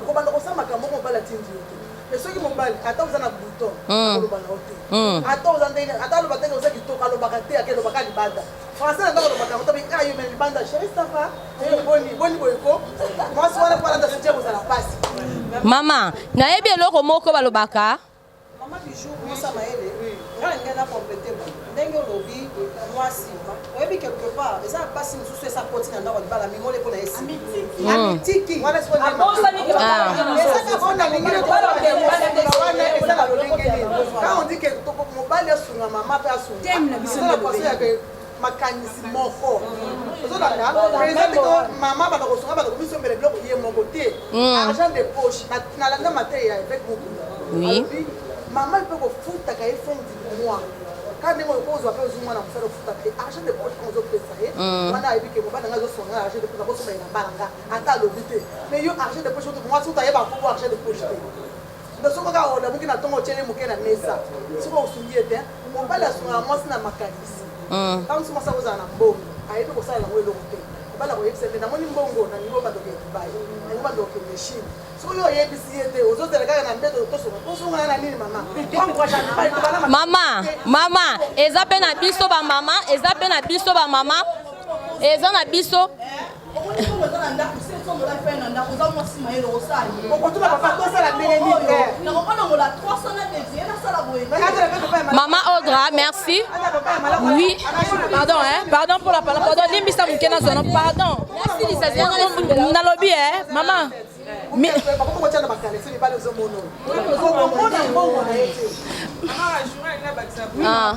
okobanda kosala makambo moko mobali atindi yo te mais soki mobali ata oza na bouton akoloba na yo te ata oza ndenge ata aloba ndenge oza kitoko alobaka te ake alobaka libanda français na ndako alobaka yango tobi ah yo mais libanda chéri ça va boni boni boye ko mwasi wana mpo alata soutien kozala pasi mama nayebi eloko moko balobaka Mama Bijou mwasi ya mayele nga na ngai na complete boye ndenge olobi mwasi oyebi quelque part eza na basi mosusu esa koti na ndako ya libala mimole mpo na ye esi amitiki eza na lolenge nini quand on dit que mobali asunga mama mpe asunga eza na façon ya makanisi moko ozolanda eza te ko mama banda kosunga banda komisombela biloko ye moko te argent de poche nalanda mateya ya évêque mokunda alobi mama mpe kofutaka ye fin du mois kaka ndenge oyo kozwa mpe ozwi mwana mosala ofutaka ye argent de poche ntango ozopesa ye wana ayebi ke mobali nanga azosonga nga argent de poche nakosomba elamba na nga ata alobi te mais yo argent de poche mwasi oto ayeba kobo argent de poche te donc soki kaka olamuki na ntongo otyeli moke na mesa soki osungi ye te mobali asungaka mwasi na makanisi ntango mosusu mwasi akozala na mbongo ayebi kosala yango eloko te mobali akoyebisa nde namoni mbongo nalingi obanda okende Dubai nalingi obanda okende Chine soki yo oyebisi ye te ozozela kaka na mbeto tosunga tosungana na nini mama mama mama eza mpe na biso bamama eza mpe na biso bamama eza na biso Maman Audra, merci. Oui. Pardon, hein? Pardon pour la parole. Pardon, limbisa moke na zona. Pardon. Nalobi, hein? Maman. Ah.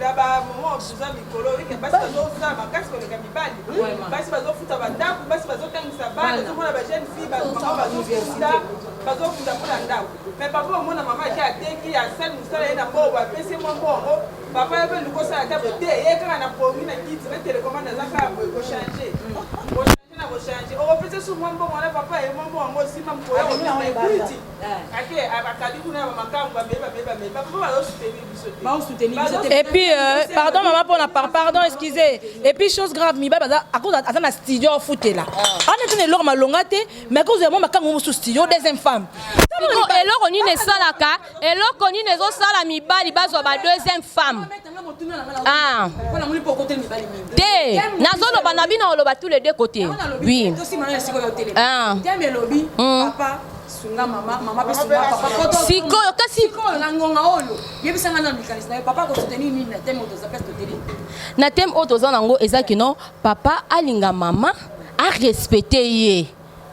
Na ba moment toza mikolo oyeke basi bazosala makasi koleka mibali basi bazofuta bandako basi bazotangisa bana ozomona ba jeune fille bamama bazofuta. Bazobunda mpo na ndako. Mais papa omona mama ake ateki, asali mosala ye na mbongo, bapesi ye mwa mbongo, papa yo mpe luka osala ata boye te, ye kaka na pongi na kiti na telecommande aza kaka boye kochange. Kochange na kochange. Okopesa su mwa mbongo wana papa ye mwa mbongo yango osima mokolo ya kobima ekwiti. Ake akabi kuna na bamakangu bameli bameli bameli. Bapapa bazosoutenir biso te. Et puis, euh, pardon maman pour la par pardon, excusez. Et puis chose grave, mibali baza à cause aza na studio ofutela. Ana tene eloko malonga te, mais à cause ya mwa makangu mosusu studio deuxième femme. Siko eloko nini esalaka eloko nini ezosala mibali bazwa ba deuxième femme ah. te nazoloba na bino oloba tous les deux côtés oui ah. Mm. sunga mama mama pe sunga papa sikoyo kasi sikoyo na ngonga oyo yebisa nga na likanisi na yo papa akosoutenir nini na teme oyo toza place toteli na teme oyo toza nango eza kino papa alinga mama arespecte ye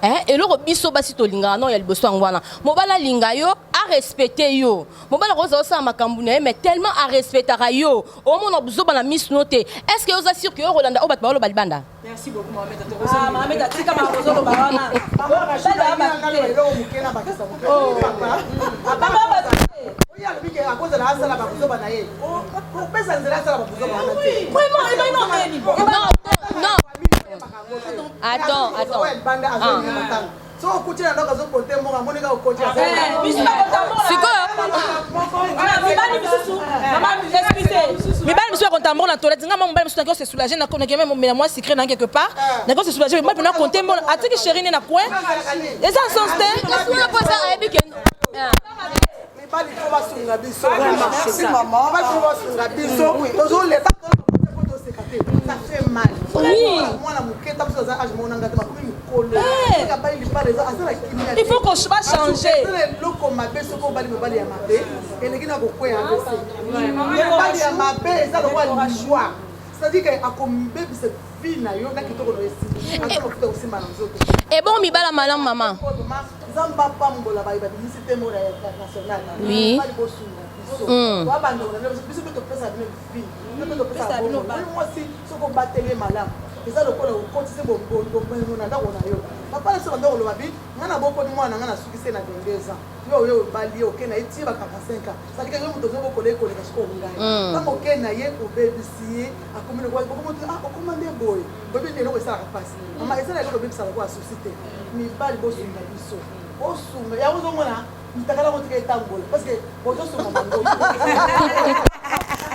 Eh, eloko biso basi tolingaka nao ya liboso yango wana mobali alinga yo arespecte yo mobali akozala osala makambo na ye mais tellement arespectaka yo omona buzoba na miso no te est ce que oza sur ke yo okolanda oyo bato baoloba libanda Merci beaucoup Mohamed. Ah Mohamed atika ma kozolo ba wana. Oyo alobi ke akozala asala babuzoba na ye kopesa nzela asala babuzoba wana te. Non, attends, attends. Ah. soki okuti na ndako azokonte mbongo amoni kaka okoti sikoyo mibali misusu akonta mbongo na toilette nga mobali mosusu naki ose soulager nakende mela mwa sucré na quelque part naki ose soulager mobali mpena konte mbongo atiki chéri ne na coin eza sens te mibali fo basunga biso mibali fo basunga biso tozoleta toseka te ça fait mal mwana moke ta biso aza age moko nanga te bakomi mikolo abali libala eza aza na kimia il faut qu'on ba changer eza eloko mabe soki obali mobali ya mabe eleki na kokweya avc mobali ya mabe eza lokola liwa c'est-à-dire que akomibebisa vie na yo na kitoko na yo esili ata mafuta kosimba na nzoto ebongo mibala malamu mama nzambe apambola baye babimisi te mona ya international oui. bali bosunga biso mm. babandeko na biso biso mpe topesa bino vie biso mpe topesa bongo mwasi soki obateli ye malamu eza lokola okotisi bomengo na ndako na yo papa na biso banda koloba bi ngai nabokoli mwana ngai nasukisi ye na 22 ans yo oyo obali ye oke na ye tie ba 45 ans sadika yo moto ozobokola ye koleka sikoyo ngai ntango oke na ye obebisi ye akomi lokola bokomoto ah okoma nde boye boyebi nde eloko esalaka mpasi mama eza na eloko ebebisaka lokola susi te mibali bosunga biso bosunga yango ozomona mitakala kotika etambola parce que bozosunga bango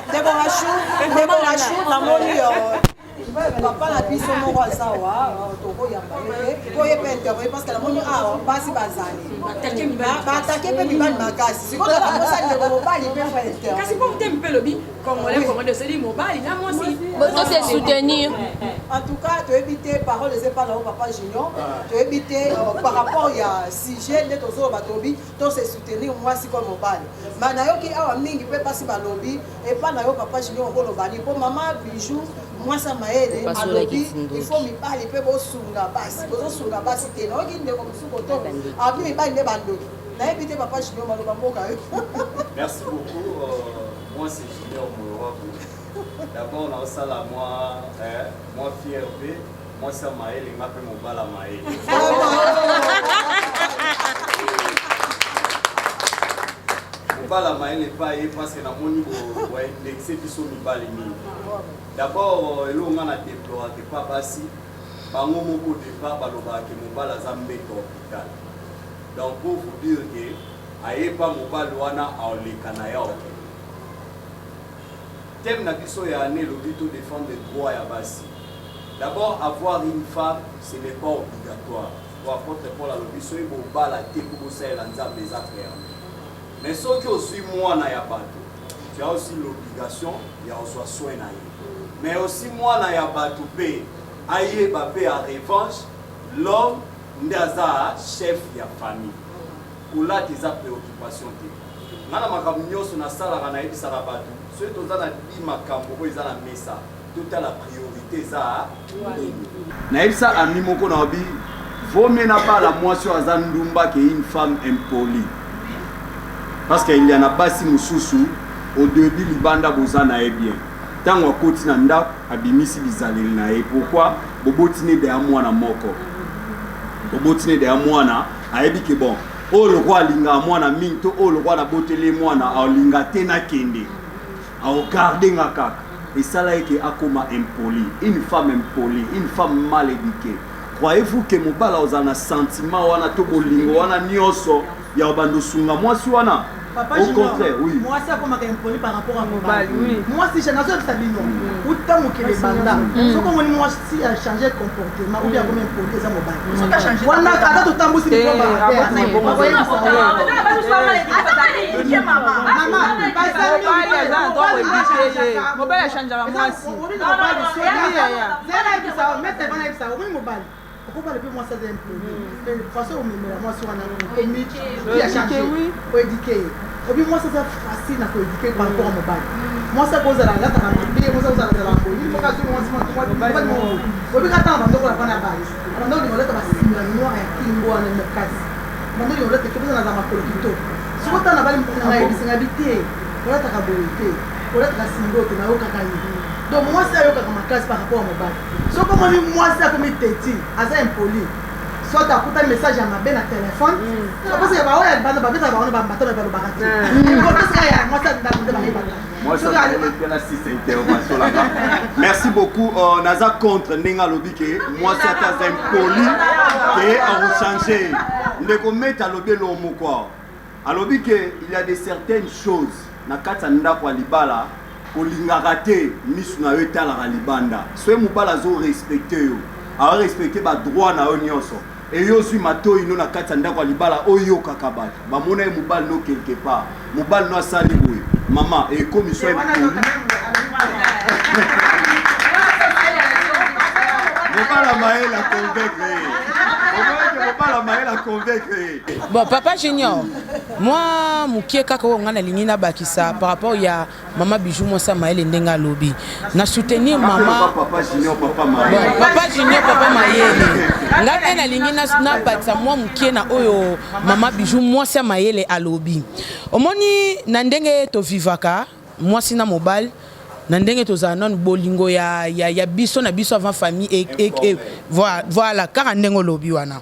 ndeko Rachou ndeko Rachou namoni euh, papa na biso moko aza awa tokoyamba ye te po ye mpe intervenir parce que namoni awa basi bazali baatake mpe mibali makasi sikoyo nakosa ndeko mobali mpe fa intervenir kasi mpo te mpe lobi congolais congolais osali mobali na mwasi to se soutenir en tout cas toyebi te parole eza epa na yo papa junior toyebi te euh, par rapport ya sujet nde tozoloba tolobi to se soutenir mwasi ko mobali ma nayoki awa mingi mpe basi balobi epa na yo papa junior okoloba nini mpo mama bijou mwasi ya mayele alobi il faut mibali mpe bosunga basi bozosunga basi te nayoki ndeko mosusu koto abi mibali nde bandoki nayebi te papa junior maloba mboka yo merci beaucoup euh, moi c'est junior moyowaku d'abord naosala mwa eh, mwa fier mpe mwasi ya mayele nga mpe mobala mayele mobala mayele epai ye parce namoni boindexe biso mibali mingi d'abord eloko nga na deploraka epa basi bango moko départ balobaka ke mobali aza mbeto hôpital donc pour vous dire ke ayepa mobali wana aoleka na ya okende thème na biso ya année elobi to défendre droit ya basi d'abord avoir une femme ce n'est pas obligatoire po apôtre paul alobi soki bobala te mpo bosalela nzambe eza permis mais soki ozwi mwana ya bato tu as aussi l'obligation ya ozwa soin na ye mais aussi mwana ya bato mpe ayeba mpe ya revanche l'homme nde aza chef ya famille kolata eza préoccupation te nga na makambo nyonso nasalaka nayebisaka bato soki toza na di makambo oyo eza na mesa totala priorité eza nini nayebisa ami moko na obi vaut mieux nabala mwasi oyo aza ndumba ke une femme impolie parce que il y en a basi mosusu au début libanda boza na ye bien ntango akoti na ndako abimisi bizaleli na ye pourquoi boboti ne deya mwana moko boboti ne deya mwana ayebi ke bon. Oyo lokola alingaka mwana mingi to oyo lokola naboteli ye mwana alinga te nakende, aogarde nga kaka. Esala ye ke akoma impoli, une femme impolie, une femme mal eduquee. Croyez-vous que mobali akozala na sentiment wana to bolingo wana nyonso ya kobanda osunga mwasi wana? Papa Au Junior, contraire, oui. mwasi akomaka impoli par rapport à mobali. Oui. Mwasi je nazoyebisa bino uta mokili ebanda soki omoni mwasi a changer comportement ou bien akomi impoli eza mobali. Soki a changer Wana ata totambusi Te, mikoba aboti te. ebongo. Mobali aza na droit koéduquer ye. Mobali achangeaka mwasi. Omoni mobali okobala mpe mwasi aza impoli mais façon omemela mwasi wana okomi ki a change oéduquer ye obi mwasi aza facile na koéduquer par rapport à mobali. Mwasi akozala alataka mabe, mwasi akozala azala boye moko azwi mwasi mobali moko boye obi kaka tanga bandoko na bana basi banda olinga olata basinga noir ya kingo wana makasi, banda olinga olata kitoko naza makolo kitoko. Soki otala na bali nanga yebisinga bi te olataka boye te, olataka singo te, nayokaka ye. Donc mwasi ayokaka makasi par rapport ya mobali. Soki omoni mwasi akomi teti aza impoli, soit akutani message ya mabe na telefone, parce que baoyo ya libanda babetaka bango na bambato me balobaka te, ekotesaka ya mwasi ya ndako nde bayebaka. Moi, ça m'a six intervention là. Merci beaucoup. Naza contre ndenge alobi ke mwasi ata aza impoli ke akochange. Ndeko Meta alobi eloko moko awa. Alobi ke il y a de certaines choses na kati ya ndako ya libala kolingaka te misu na yo etalaka libanda. Soki mobali azo respecte yo, azo respecte ba droit na yo nyonso. Eyo ozwi matoi no na kati ya ndako ya libala oyokaka bato bamona ye mobali no quelque part mobali no asali boye mama ekomi so impoli mobala mayele aconvaincre ye omonake mobala mayele aconvaincre ye. Bon, papa Junior, moi mokie kaka oyo ngai nalingi nabakisa par rapport ya mama Bijou mwasi ya mayele ndenge alobi na soutenir mama papa Junior papa Bon, mayele. Papa Junior papa mayele, ngai mpe nalingi nabakisa mwa mokie na oyo mama Bijou mwasi ya mayele alobi. Omoni na ndenge tovivaka mwasi na mobali, na ndenge tozala nanu bolingo ya, ya, ya biso na biso avant famille e, e, e, voilà kaka ndenge olobi wana.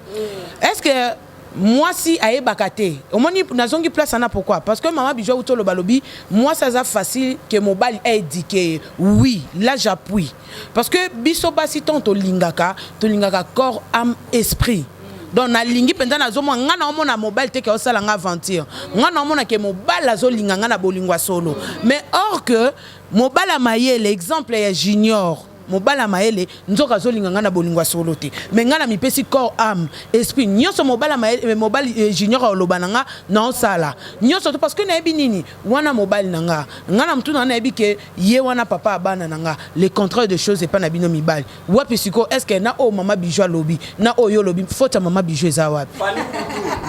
Est-ce que mwasi ayebaka te? Omoni nazongi place wana pourquoi? Parce que mama Bijou auti oloba, alobi mwasi aza facile ke mobali aéduquer ye. Oui, là j'appuie, parce que biso basi ntango tolingaka, tolingaka corps, âme, esprit. Donc nalingi mpenza, nazomona nga naomona mobali te ke osala nga aventure, nga naomona ke mobali azolinga nga na bolingo ya solo. Mais or que mobali ya mayele, exemple ya Junior, mobali ya mayele nzoka azolinga ngai na bolingo ya solo te, mais ngai na mipesi corps, âme, esprit nyonso. Mobali ya mayele, mobali Junior aloba na nga naosala nyonso to parce que nayebi nini wana mobali na nga, ngai na mutu na nga nayebi ke ye wana papa ya bana na nga. Le contraire de choses epai na bino mibali wapi sikoyo? Est ce que na oyo mama Bijou alobi na oyo olobi, faute ya mama Bijou eza wapi?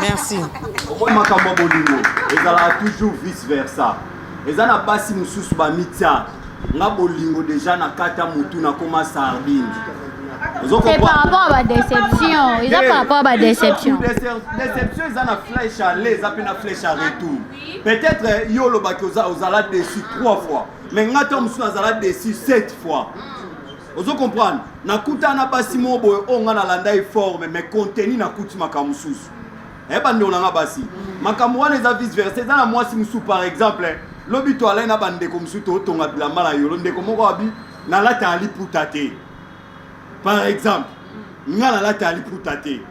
Merci. Omoni makambo ya bolingo ezalaka toujours vice versa. Eza na basi mosusu bamitia nga bolingo deja na kati ya motu nakoma sardine. Ozo C'est par comprendre? rapport à badéception, eza par rapport à badéception. Déception eza na flèche aller, eza mpe na flèche à retour. Peut-être yo olobaki ozala déçu trois fois, mais nga ntango mosusu nazala déçu sept fois. Ozo comprendre? Nakutana na basi moko boye oyo nga nalanda ye forme, mais contenu nakuti makambo mosusu. Bandeko na nga basi, makambo wana eza vice versa. Eza na mwasi mosusu, par exemple lobi to alai na bandeko mosusu totonga bilamba na yolo, ndeko moko abi nalataka liputa te. Par exemple nga nalataka liputa te,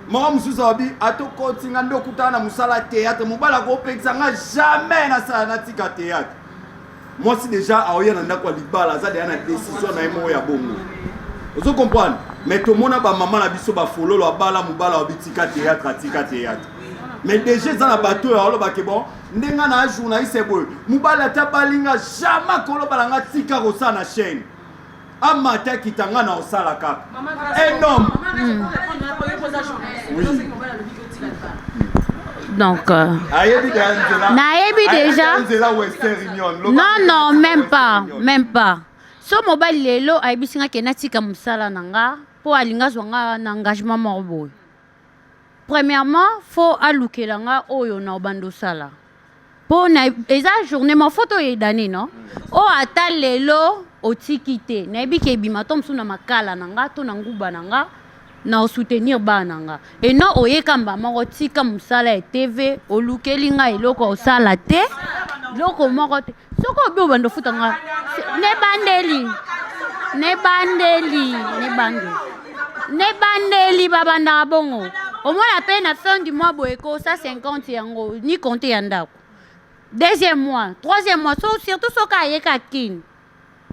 moko mosusu abi atokoti nga nde okutana na mosala théâtre, mobali akopekisa nga jamais nasala natika théâtre. Mwasi déjà aoya na ndako ya libala aza deja na décision na ye moko ya bongo. Ozo comprendre? Mais tomona bamama na biso bafololo abala mobala abitika théâtre, atika théâtre, mais déjà eza na bato oyo alobake bon ndenge na journaliste boye, mobali ata balinga jamais kolobala nga tika kosala na chaîne, amata akita nga na osala kaka. Un homme, oui. Donc ayebi deja nzela. Nayebi déjà. Nzela Western Union. Non, non, même pas, même pas. So mobali lelo ayebisi nga ke natika mosala na nga mpo alingi azwa nga na engagement moko boye, premièrement faut alukela nga oyo na obanda osala mpo na eza journée moko faut toyedane no oyo ata lelo otiki te, nayebi ke ebima to mosusu na makala na nga to na nguba na nga. Na osoutenir bana na nga et non oyeka mba moko tika mosala ya TV olukeli nga eloko osala te eloko moko te soki obi obanda ofuta nga nebandeli nebandeli nebandeli nebandeli babandaka bongo omona mpe na fin du mois boye kosa 50 yango ni compte ya ndako deuxième mois troisième mois so, surtout soki ayeka kini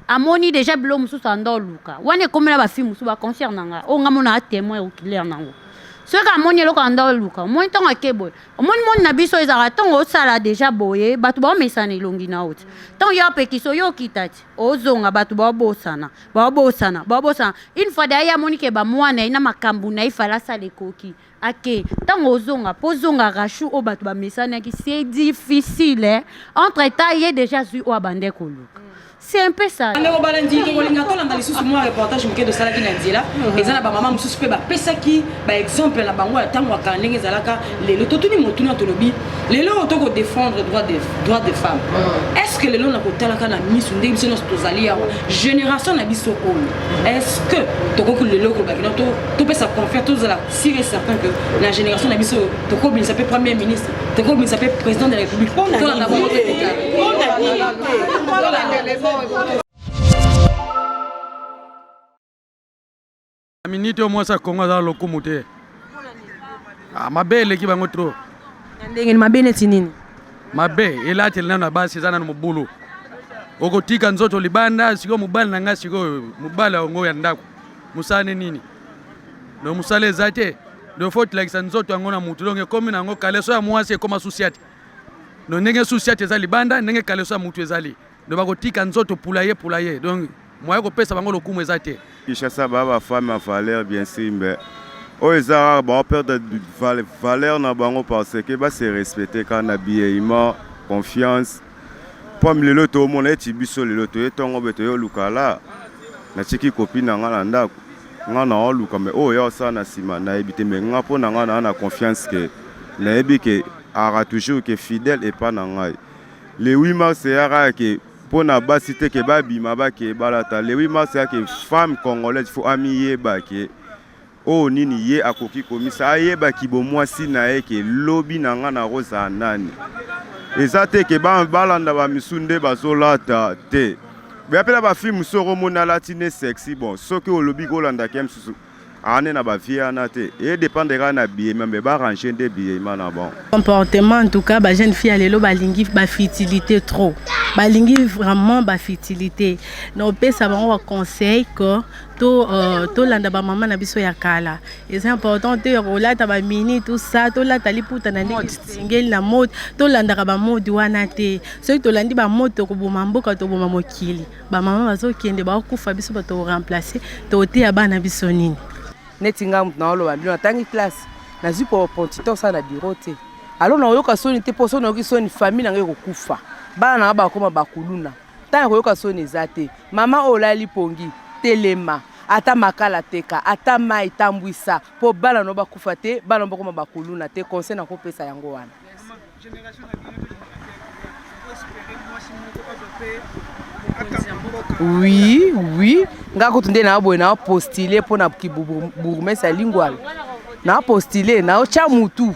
amoni deja bilo mosusu anda oluka wana ekomela bafille mosusu baconcert na ngai oyo ngai mona a témoin oculaire nango soki amoni eloko anda oluka omoni ntango ake boye omoni moni na biso ezalaka ntango osala deja boye bato baomesana elongi na yo ti ntango yo apekisa oyo okita ti ozonga bato baobosana baobosana baobosana une fois deya ye amoni ke bamwana ye na makambo na ye fala asala ekoki ake ntango ozonga mpo ozonga rachu oyo bato bamesanaki c'est difficile eh? entre temps ye déjà azwi oyo abandaki koluka c'est un peu ça ndeko balandi tokolinga tolanda lisusu mwa reportage moke tosalaki na nzela eza na bamama mosusu mpe bapesaki baexemple na bango ya ntango ya kala ndenge ezalaka lelo totuni motuna tolobi lelo oyo tokodefendre droit de, droit de femme est ce que lelo na kotalaka na misu ndenge biso nyonso tozali awa génération na biso oyo est ce que tokoki lelo koloba kino topesa confiance tozala sûr et certain que na génération na biso tokobimisa mpe premier ministre tokobimisa mpe président de la république tolanda bango Na minute oyo mwasi ya Congo aza na lokumu te. Ah, mabe eleki bango trop. Na ndenge mabe neti nini? Mabe elateli nano ya basi eza nano mobulu. Okotika nzoto libanda sikoyo mobali na ngai sikoyo mobali yango ya ndako mosala ne nini? Donc mosala eza te. Donc faut tilakisa nzoto yango na mutu donc ekomi na yango kaleso ya mwasi ekoma susiate. Donc ndenge susiate eza libanda ndenge kaleso ya mutu ezali. Donc bakotika nzoto pulaye pulaye donc moyen kopesa bango lokumu eza te. Kinshasa ba ba femme ya valeur bien sûr mais oyo eza rare bao perdre valeur na bango parce que ba se respecter kaka na billement confiance pomme lelo tomona eti biso lelo toye ntongo be toye oluka la natiki kopi na nga na ndako nga na oluka me oyo ya osala na nsima nayebi te me nga mpo na nga naa na confiance ke nayebi ke ara toujours ke fidèle epa na ngai Le 8 mars eya kaka ke pona basi te ke babima bakeye balata. Le 8 mars eya ke femme congolaise faut amiyeba ke oyo nini ye akoki komisa ayeba kibomwasi na ye ke lobi na nga nakozala nani. Eza te ke balanda ba misu nde bazolata te. Boya pe na ba fille mosusu okomona alati ne sexy bon soki olobi kolanda ke mosusu Aane na ba vie wana te e dependre kaka na billement mais ba ranger nde billement na bango. Comportement en tout cas ba jeune fille ya lelo balingi ba futilité trop balingi vraiment ba futilité na opesa bango ba conseil que to euh, tolanda ba mama na biso ya kala eza important te ya kolata ba mini tout ça tolata liputa na ndenge esengeli na mode tolandaka ba mode wana te soki tolandi ba mode tokoboma mboka toboma mokili Ba mama bazokende bakokufa biso bato ko remplacer tokoteya bana biso nini? Neti nga mutu naoloba bino natangi classe nazwi opportunité osala na bureau te alors nakoyoka soni te mpo soki nayoki soni famille na ngai ekokufa bana na ngai bakoma bakuluna ntango ya koyoka soni eza te mama oyo olali pongi telema ata makala teka ata mai tambwisa mpo bana no bakufa te bana no bakoma bakuluna te conseil nakopesa yango wana Oui, oui. Nga kutu nde na boye na postuler mpo na kibourgmestre ya Lingwala. Na postuler, na otya mutu.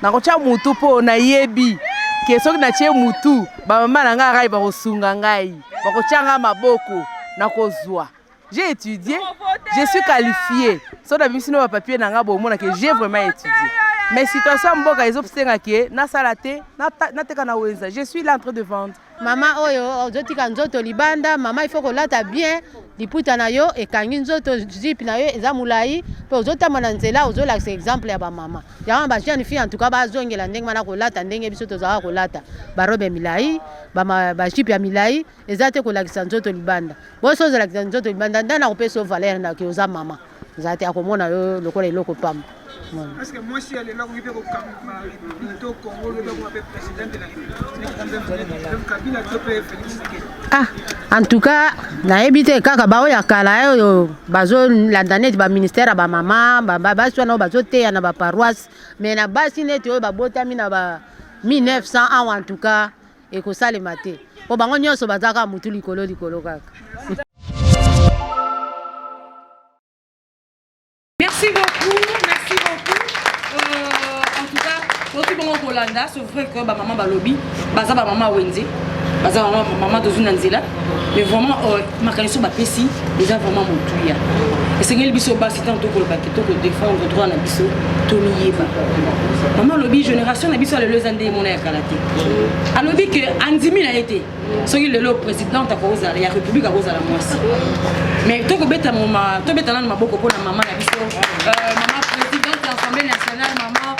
Na kotya mutu mpo nayebi ke soki natie mutu bamama na ngai rai bakosunga ngai, bakotya ngai maboko, nakozwa. J'ai étudié, je suis qualifié. So na bimisi no ba papier na nga bo mona que j'ai vraiment étudié. Mais situation ya mboka ezo senga que nasala te, nateka na wenza. Je suis là en train de vendre. Mama oyo ozotika nzoto libanda, mama il faut kolata bien, liputa na yo ekangi nzoto, jupe na yo eza molayi, mpe ozotambola na nzela ozolakisa exemple ya ba mama. Yango wana ba jeune fille en tout cas bazongela ndenge wana kolata ndenge biso tozalaka kolata ba robe ya milayi, ba, ba jupe ya milayi. Eza te kolakisa nzoto libanda. Bo soki ozolakisa nzoto libanda nde nakopesa yo valeur na ke oza mama. Eza te akomona yo lokola eloko pamba. Est-ce que mwasi ya lelo akoki mpe kokamba République to Congo lobi akoma mpe président de la République Kabila to mpe Félix Tshisekedi? Ah, en tout cas nayebi te kaka baoyo ya kala oyo bazolanda neti baministère ya bamama basi wana oyo bazoteya na baparoisse mais na basi neti oyo babotami na ba 1900 awa en tout cas Ekosalema te po bango nionso baza kaka mutu likolo likolo kaka. Merci beaucoup. bongo kolanda, c'est vrai que bamama balobi baza bamama wenze, baza mama tozwi na nzela, mais vraiment makanisi oyo bapesi eza vraiment motuya. Esengeli biso basi, ntango tokoloba ke tokodéfendre droit na biso, tomiyeba. Mama alobi génération na biso ya lelo eza nde emona ya kala te. Alobi ke andimi na ye te soki lelo présidente akozala ya république, akozala mwasi. Mais tokobeta moma, tobeta nano maboko mpona mama na biso, mama présidente ya Assemblée nationale, mama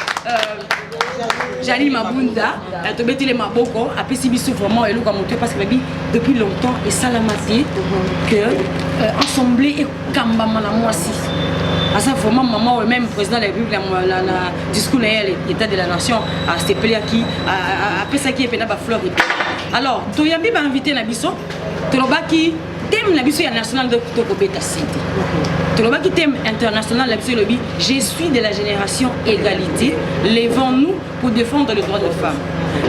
Jeanine Mabunda. Tobeteli maboko, apesi biso vraiment eloko ya moto, parce que babi depuis longtemps esalama te que assemblée ekambama na mwasi. Aza vraiment mama oyo même président de la République, na discours na ye état de la nation, asepeliaki, apesaki ye mpena bafleur ebele. Alors toyambi bainvité na biso. Tolobaki thème na biso ya national nde tokobeta site. Tolobaki thème international na biso elobi: "Je suis de la génération égalité, levons-nous pour défendre le droit de femme."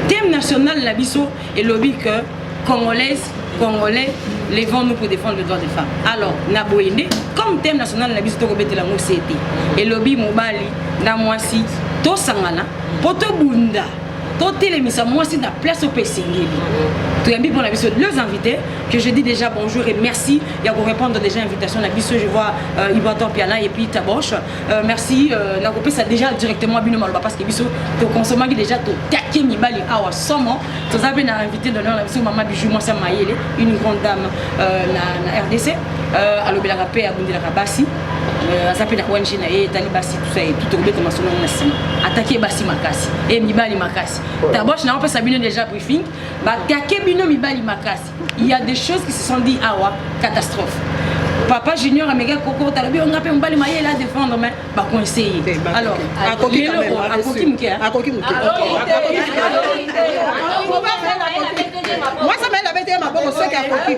Thème national na biso elobi que congolaise, congolais, levons-nous pour défendre le droit des femmes. Alors na boye nde comme thème national na biso tokobetela yango sete, elobi mobali na mwasi tosangana mpo tobunda, totelemisa mwasi na place oyo mpe esengeli. Toyambi mpona biso deux invités que je dis déjà bonjour et merci ya korépondre déjà invitation na biso. Je vois Ibrator Piana et puis Taboche. Merci. Nakopesa déjà directement bino maloba, parce que biso tokonsomaki déjà, totake mibali awa somo. Toza mpe na invité d'honneur na biso, mama Bijou, mwasi ya mayele, une grande dame na RDC. Alobelaka mpe abundelaka basi. Aza mpe na ONG na ye etali basi, tout ça et tout. Tokobeta masolo yango na nsima. Atake basi makasi e mibali makasi. Taboche, naopesa bino déjà briefing. Batake bino mibali makasi. Il y a des choses qui se sont dit awa, catastrophe. Papa Junior ameka kokota, alobi onga mpe mobali mayele à défendre, mais baconseiller. Alors Akoki quand même, akoki moke. Akoki moke. Mwasi mayele abeti ye maboko soki akoki.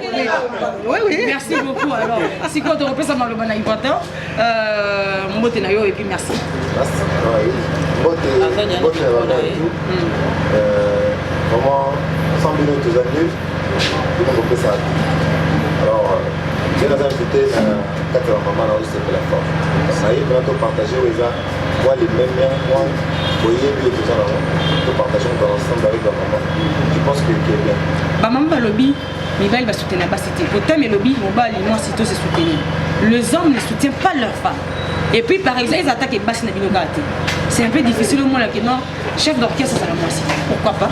Oui. Merci beaucoup. Alors sikoyo tokopesa maloba na Ibrator. Mbote na yo et puis merci. Mbote, mbote na bango tout. Vraiment, sans bino toza nul, bino kopesa. Alors nde naza invité na kati ya bamama na osepela fort naye mpena topartage oyo eza mwa limemia, mwa boyebi oyo toza nango, topartage dans l'ensemble avec bamama. Je pense que qui est bien. Bamama balobi mibali basoutenir basi te. Po thème elobi mobali mwasi to se soutenir. Les hommes ne soutiennent pas leur femme. Et puis par exemple, ils attaquent basi na bino kaka te. C'est un peu difficile omona ke non, chef d'orchestre azala mwasi. Pourquoi pas?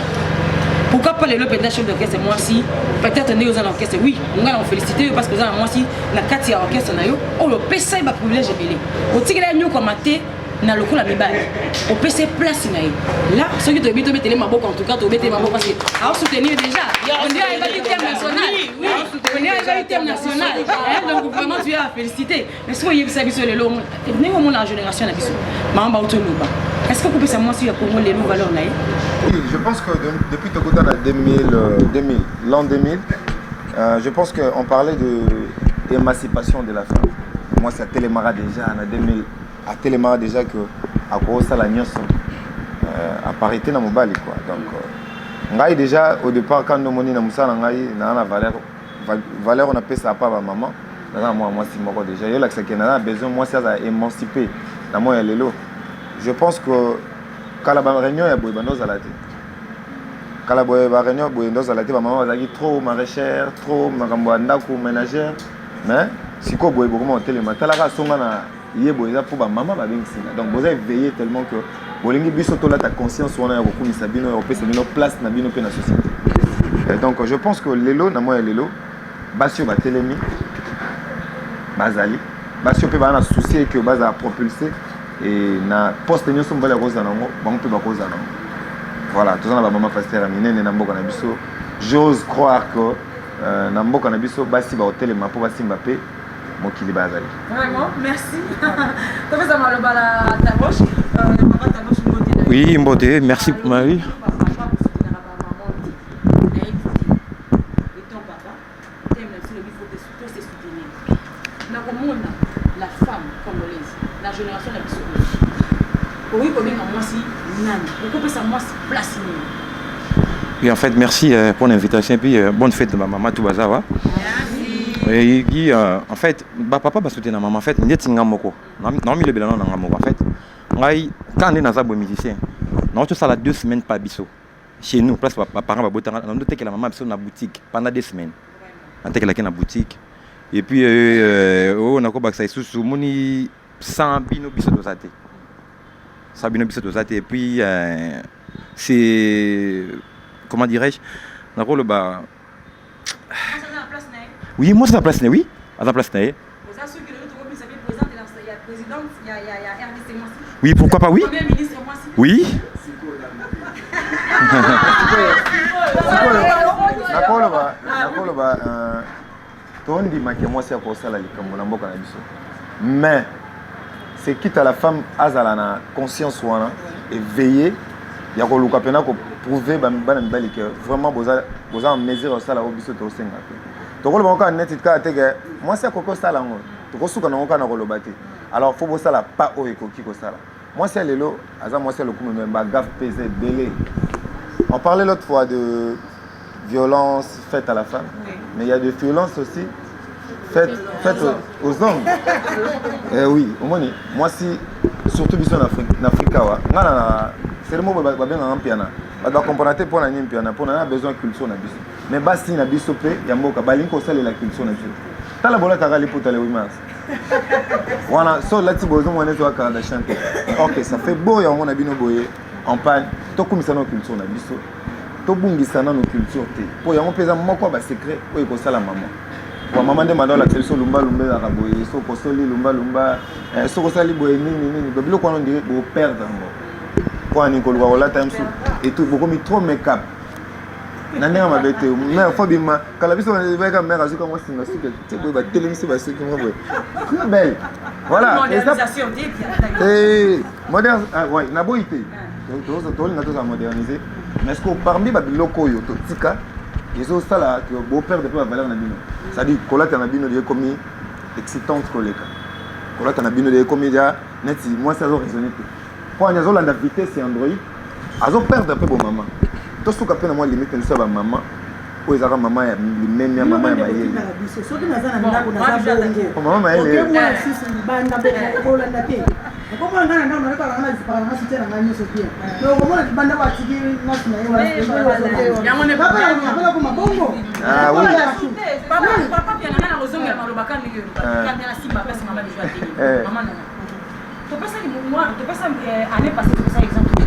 Pourquoi pas lelo mpenza chef d'orchestre mwasi? Peut-être ndenge oza na orchestre, oui, ngai na kofélicité yo parce que oza na mwasi na kati ya orchestre na yo oyo opesa ye baprivilège ebele, otikela ye nyokama te na lokola mibali, opesa ye place na ye là. Soki toyebi, tobetele maboko. En tout cas tobetele maboko parce que aosoutenir déjà. On dirait ayebaki thème national, on dirait ayebaki thème national. Donc vraiment tu es à féliciter. Mais soki oyebisa biso lelo ndenge omona génération na biso, mama bauti oloba, est ce que okopesa mwasi ya Congo lelo valeur na ye? Oui, je pense que depuis Tokota 2000, 2000, l'an 2000, je pense qu'on parlait de d'émancipation de la femme. Moi, c'est atelemaka déjà en 2000, atelemaka déjà que akosala nyonso à parité na mobali quoi. Donc ngai déjà au départ, quand nomoni na mosala na ngai naa na valeur, valeur on appelle ça pas ba maman, naza na mwana mwasi moko déjà, yolakisaki naza na besoin mwasi aza émancipé na moi ya lelo. Je pense que kala ba réunion ya boye bando ozala te. Kala boye ba réunion boye nde ozala te. Bamama bazalaki trop maraîchère, trop makambo ya ndako, ménagère. Mais sikoyo boye bokoma kotelema, talaka asonga na ye boye eza mpo bamama babengisinga. Donc boza éveillé tellement que bolingi biso tolata conscience wana ya kokumisa bino, ya kopesa bino place na bino mpe na société. Et donc je pense que lelo na moi ya lelo, basi oyo batelemi bazali basi oyo mpe baza na souci ke bazala propulsé e na poste nyonso mobali akozala nango, bango mpe bakozala nango. Voilà, toza na bamama pasteur ya minene na mboka na biso. J'ose croire que na mboka na biso basi bakotelema mpo basimba mpe mokili bazali. Vraiment, merci. Topesa maloba na Taboche. Papa Taboche, mbote na yo. Oui, mbote, merci Marie. Étant papa, thème na biso lobi faut to se soutenir. Nakomona la femme congolaise na génération na biso oyo, okoki kobenga mwasi nani? Okopesa mwasi place nini? Oui, en fait, merci pour l'invitation et puis bonne fête de ma maman Toubazawa. Oui, Guy, en fait, bah, papa va soutenir maman. En fait, ndeti nga moko. Non, mi lebela na nga moko. En fait, ngai quand nde naza boye musicien, Nakoki tosala 2 semaines pa biso chez nous, place ba parents babotanga, na ndotekela mama biso na boutique pendant 2 semaines. Natekelaki na boutique. Et puis oyo nakobakisa lisusu, omoni sans bino biso toza te. Sans bino biso toza te. Et puis c'est, comment dirais-je, nakoloba oui, moi c'est na place na, oui, aza place na ye. Oui, pourquoi pas, oui. Oui. Nakoloba tondimaki mwasi ya kosala likambo na mboka na biso, mais c'est quitte à la femme azala na conscience wana éveillé ya koluka mpena koprouver bana mibali ke vraiment boza en mesure ya kosala oyo biso tosenga te. Tokoloba ngo kaka neti kaka te ke mwasi akoki kosala yango, tokosuka nango kaka na koloba te. Alors faut bosala pas oyo ekoki kosala. Mwasi ya lelo aza mwasi ya lokumu, mais bagaffes mpe eza ebele. On parlait l'autre fois de violence faite à la femme, oui. Mais il y a des violences aussi faites aux hommes. Eh oui, omoni mwasi, surtout biso na Afrique, na Afrique awa, nga na selemo babengaka mpiana, bato bacomprendre te mpo na nini mpiana, mpo na besoin culture na biso. Mais basi na biso mpe ya mboka balingi kosalela culture na biso. Tala, bolataka liputa le 8 mars wana, so olati boye ozomona neti wakala na chante. Ok, ça fait beau yango na bino boye en panne. Tokumisa nano culture na biso, tobungisa nano culture te, mpo yango mpe eza moko ya basecret oyo ekosala mama wa mama nde manda olakisa biso lumbalumba ezalaka boye. Soki osoli lumbalumba, soki osali boye nini nini, babiloko wana ondire boperdre yango. Mpo ani koluka kolata mosu et bokomi trop make up na ndenge mabe te. Mare fo bima kala biso bayaka, mare azuka mwa singa suki te boye, batelemisi basuki mwa boye, très belle. Voilà, moderne. Ouais, naboyi te, tolinga tozala moderniser, mais ce que parmi babiloko oyo totika ezosala boperdre mpe bavaleur na bino, c'est-à-dire kolata na bino ekomi excitante koleka, kolata na bino ekomi ja neti mwasi azo raisonner te, mpo ani azolanda vitesse ya Android, azoperdre mpe bomama. Tosuka mpe na mwa limite na biso ya bamama oyo ezalaka mama ya limemia, mama ya mayele. Soki naza na ndako, naza bongo. Mama mayele. Okemona lisusu libanda, bolanda te. Okomona ngai na ndako nalekaka nga na zipaka nanga soutien na ngai nyonso bien, mais okomona libanda batiki nasi na ye koma bongo. Papa Piana, nga na kozongela maloba ka ndenge olobaka na simba place mama biso ateli mama nanga. Topesaki, topesa année passée, topesa exemple,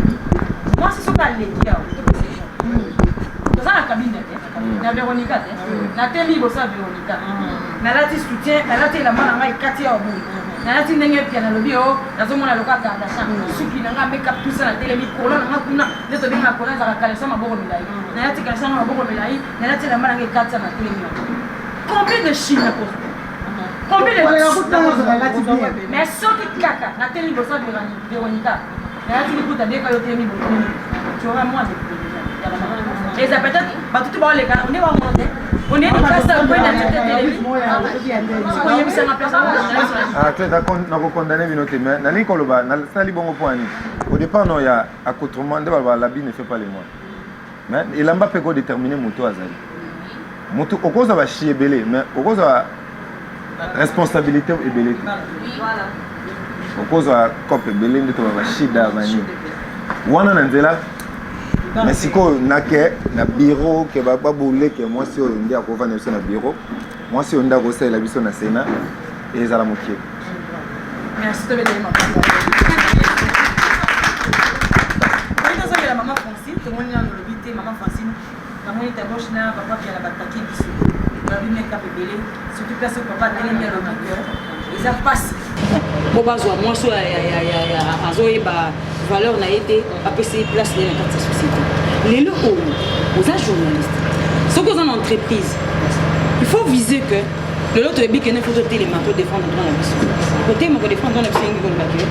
mwasi soki aleki awa, topesa exemple, toza na cabine te na Véronica te, natemi liboso ya Véronica, nalati soutien, nalati elamba na ngai kati ya boye, nalati ndenge pia nalobi o nazomona loka Kardashian, suki na ngai, makeup, tout ça, natelemi kolo na ngai kuna nde tobengaka kolo, ezalaka caleçon maboko milai, nalati caleçon nga maboko milai, nalati elamba na ngai ekati ya, natelemi yango, combien de chine nakozwa, combien de, mais soki kaka natelemi liboso ya Véronica, nalati liputa ndeka, yo telemi botelemi, tu auras moins de eza peut-être bato tu baoleka nde bamona te, oneni kasa kwenda te koyebisanga. Te, nakokondane bino te, mais nalingi koloba, nasali bongo mpo ani au départ no ya accoutrement nde baloba l'habit ne fait pas le moine, mais elamba mpe kodétermine moto azali moto. Okozwa bachi ebele, mais okozwa responsabilité ebele te. Okozwa cope ebele nde toba bashida banini wana na nzela, mais sikoyo nake na bureau ke babuleke mwasi oyo nde akovanda biso na bureau, mwasi oyo nde akosalela biso na sénat, ezala mokie. Merci, tobeteli makambo. Tozongela mama Francine. Tomoni nano olobi te, mama Francine. Namoni taboche na papa Piala batake biso, balobi makeup ebele, surtout place oyo papa atelemi, alobi ke eza mpasi po bazwa mwasi oyo azoyeba valeur na ye te, apesi ye place na ye na kati ya société. Lelo oyo oza journaliste, soki oza na entreprise, il faut viser que lelo toyebi kende, faut totelema, todéfendre droit na biso. Kotelema kodéfendre droit na biso elingi koloba ke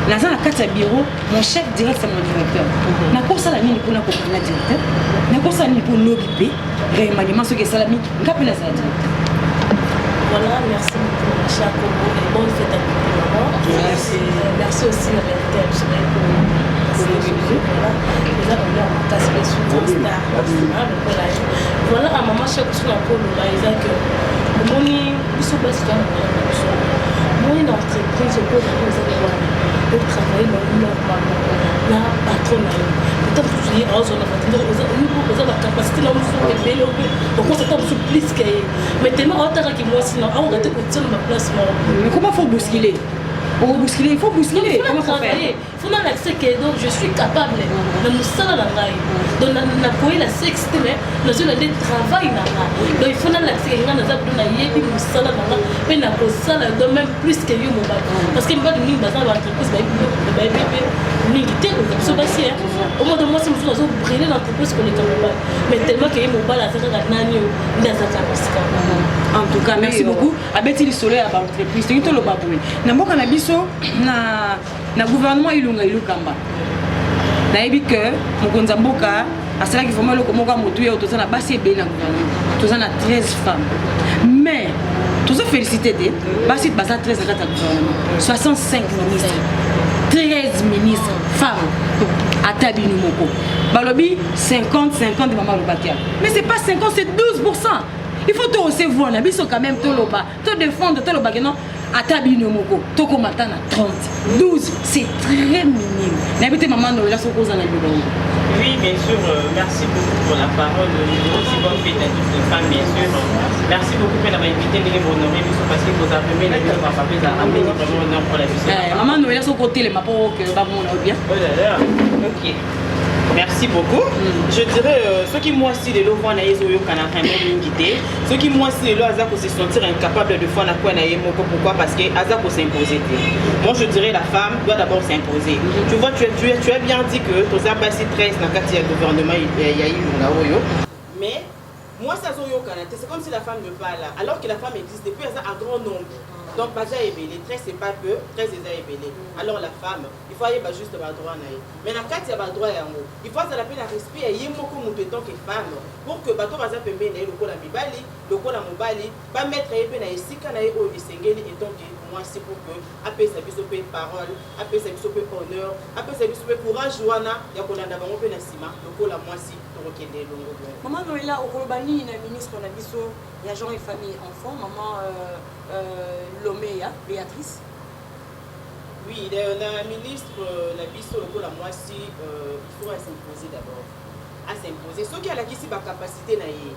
naza na kati ya bureau, mon chef direct c'est mon directeur, nakosala nini mpona kokanga directeur, nakosala nini mpo lobi mpe remaniement soki esalami, nga mpe nazala directeur. Voilà, merci beaucoup, ma chère Congo, et bonne fête à toutes les mamans. Merci. Merci aussi à l'invité à Voilà, eza honneur makasi mpe soutien star lokola ye. Voilà, à maman chaque soki na koloba eza que omoni biso basi toza na valeur na biso. Omoni na entreprise okoza oza wana. Otravaille na normalement na patron na yo, peut-être mosusu ye azwa na oza na capacité na mosusu ebele, ope okosa ata mosusu plus que ye, mais tellement aotakaki mwasi na aoka te kotia na baplace moko. Mais comment faut bousculer? On bousculer, il faut bousculer. Comment faut faire? Faut nalakisa ke donc je suis capable na mosala na ngai, donc nakoyela sexe te, mais nazoyela nde travail na nga. Donc il faut nalakisa ke ngai naza kutu, nayebi mosala na nga mpe nakosala, donc même plus que yo mobali, parce que mibali mingi baza na baentreprise, bayebi mpe mingi te koleka biso basi. Omoto mwasi mosusu azobrille na entreprise koleka mobali, mais tellement ke ye mobali aza kaka nani oyo nde aza kaka mosika. En tout cas, merci beaucoup. Abeti lisolo ya baentreprise. Toki toloba boye, na mboka na biso, na gouvernement Ilunga Ilukamba, nayebi ke mokonzi ya mboka asalaki vraiment eloko moko ya motu oyo. Toza na basi ebele na gouvernement, toza na 13 femmes, mais toza félicité te. Basi baza 13 na kati ya gouvernement, 65 ministres, 13 ministres femmes. Ata bino moko balobi 50 50, mama alobaki ya, mais c'est pas 50, c'est 12. Il faut to recevoir na biso quand même, toloba, to défendre, tolobaki non. Ata bino moko tokóma ata na 30, 12, c'est très minime. Nayebi te, mama Noela, soki oza na liloba. Oui, bien sûr. Merci beaucoup pour la parole. Aussi bonne fête à toutes les femmes, bien sûr. Merci beaucoup pour l'avoir invité, de m'honorer, parce que vous avez mis les deux papa, vous avez amené vraiment honneur pour la vie. Mama Noela, soki otelema mpo ke bamona bien. Oh là là. Ok. Merci beaucoup. Je dirais, soki mwasi lelo voix na ye ezoyokana vraiment mingi te, soki mwasi lelo aza se sentir incapable de fois na kwa na ye moko, pourquoi? Parce que aza s'imposer te. Moi, je dirais, la femme doit d'abord s'imposer. Tu vois, tu as bien dit que toza basi 13 na kati ya gouvernement ya Ilunga oyo. Mais mwasi azoyokana te, c'est comme si la femme ne pas là, alors que la femme existe et puis aza un grand nombre. Donc baza ebele, 13 c'est pas peu, 13 eza ebele. Alors la femme, il faut ayeba juste badroit na ye. Mais na kati ya badroit yango, il faut azala mpe na respect ya ye moko moto étant que femme, pour que bato baza pembeni na ye, lokola mibali, lokola mobali, bamettre ye mpe na esika na ye oyo esengeli étant que mwasi, pour que apesa biso mpe parole, apesa biso mpe honneur, apesa biso mpe courage wana ya kolanda bango mpe na nsima. Lokola mwasi, tokokende elongo bongo. Mama Noela, okoloba nini na ministre na biso ya genre et famille, enfant, mama Lomeya Béatrice? Oui, la ministre na biso, lokola mwasi, il faut s'imposer d'abord, as'imposer. Soki alakisi bacapacité na ye,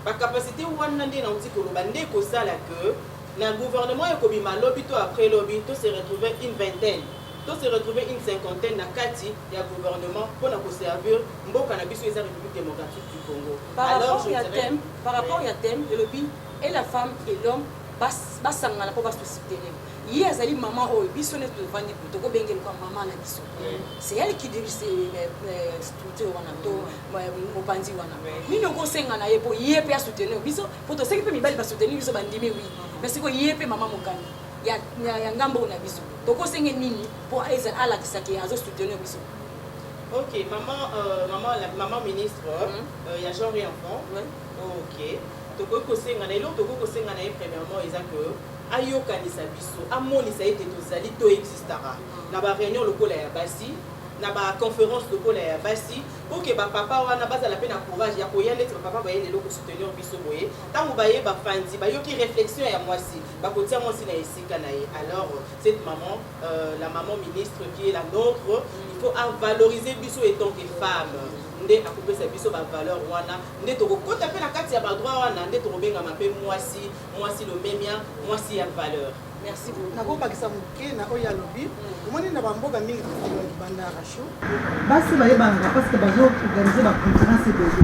bacapacité wana nde nauti koloba, nde kosala que na gouvernement ekobima lobi to après lobi, to se retrouver une vingtaine, to se retrouver une cinquantaine na kati ya gouvernement mpona koservir mboka na biso, eza République démocratique du Congo. Par rapport ya thème, par rapport ya thème elobi et la femme et l'homme basangana mpo basoutenir ye. Azali mama oyo biso nde tovandi po tokobenge lokola mama na biso. C'est elle qui dirige structure wana to mopanzi wana. Nini okosenga na ye mpo ye mpe asoutenir biso? Mpo tosengi mpe mibali basoutenir biso, bandimi, oui, mais sikoyo ye mpe mama mokambi ya ngambo oyo na biso, tokosenge nini mpo alakisaki azosoutenir biso? Ok, maman, maman, la, maman ministre, il y a genre et enfant. Ouais. Ok. Tokoki kosenga na eloko, tokoki kosenga na ye premièrement eza que ayokanisa biso, amonisa ete tozali, toexistaka na baréunion lokola ya basi, na baconférence lokola ya basi, pour que bapapa wana bazala mpe na courage ya koya neti bapapa baye lelo kosoutenir biso boye. Ntango baye, bafandi, bayoki réflexion ya mwasi, bakotia mwasi na esika na ye. Alors cette maman, la maman ministre qui est la nôtre, il faut avaloriser biso étant que femme. Nde akopesa biso bavaleur wana, nde tokokɔta mpe na kati ya badroit wana, nde tokobengama mpe mwasi, mwasi lomemia, mwasi ya valeur. Merci beaucoup. Nakobakisa moke na oyo alobi. Omoni, na bamboka mingi tokendaka libanda ya rasho, basi bayebanaka parce que bazoorganiser baconférence ebele.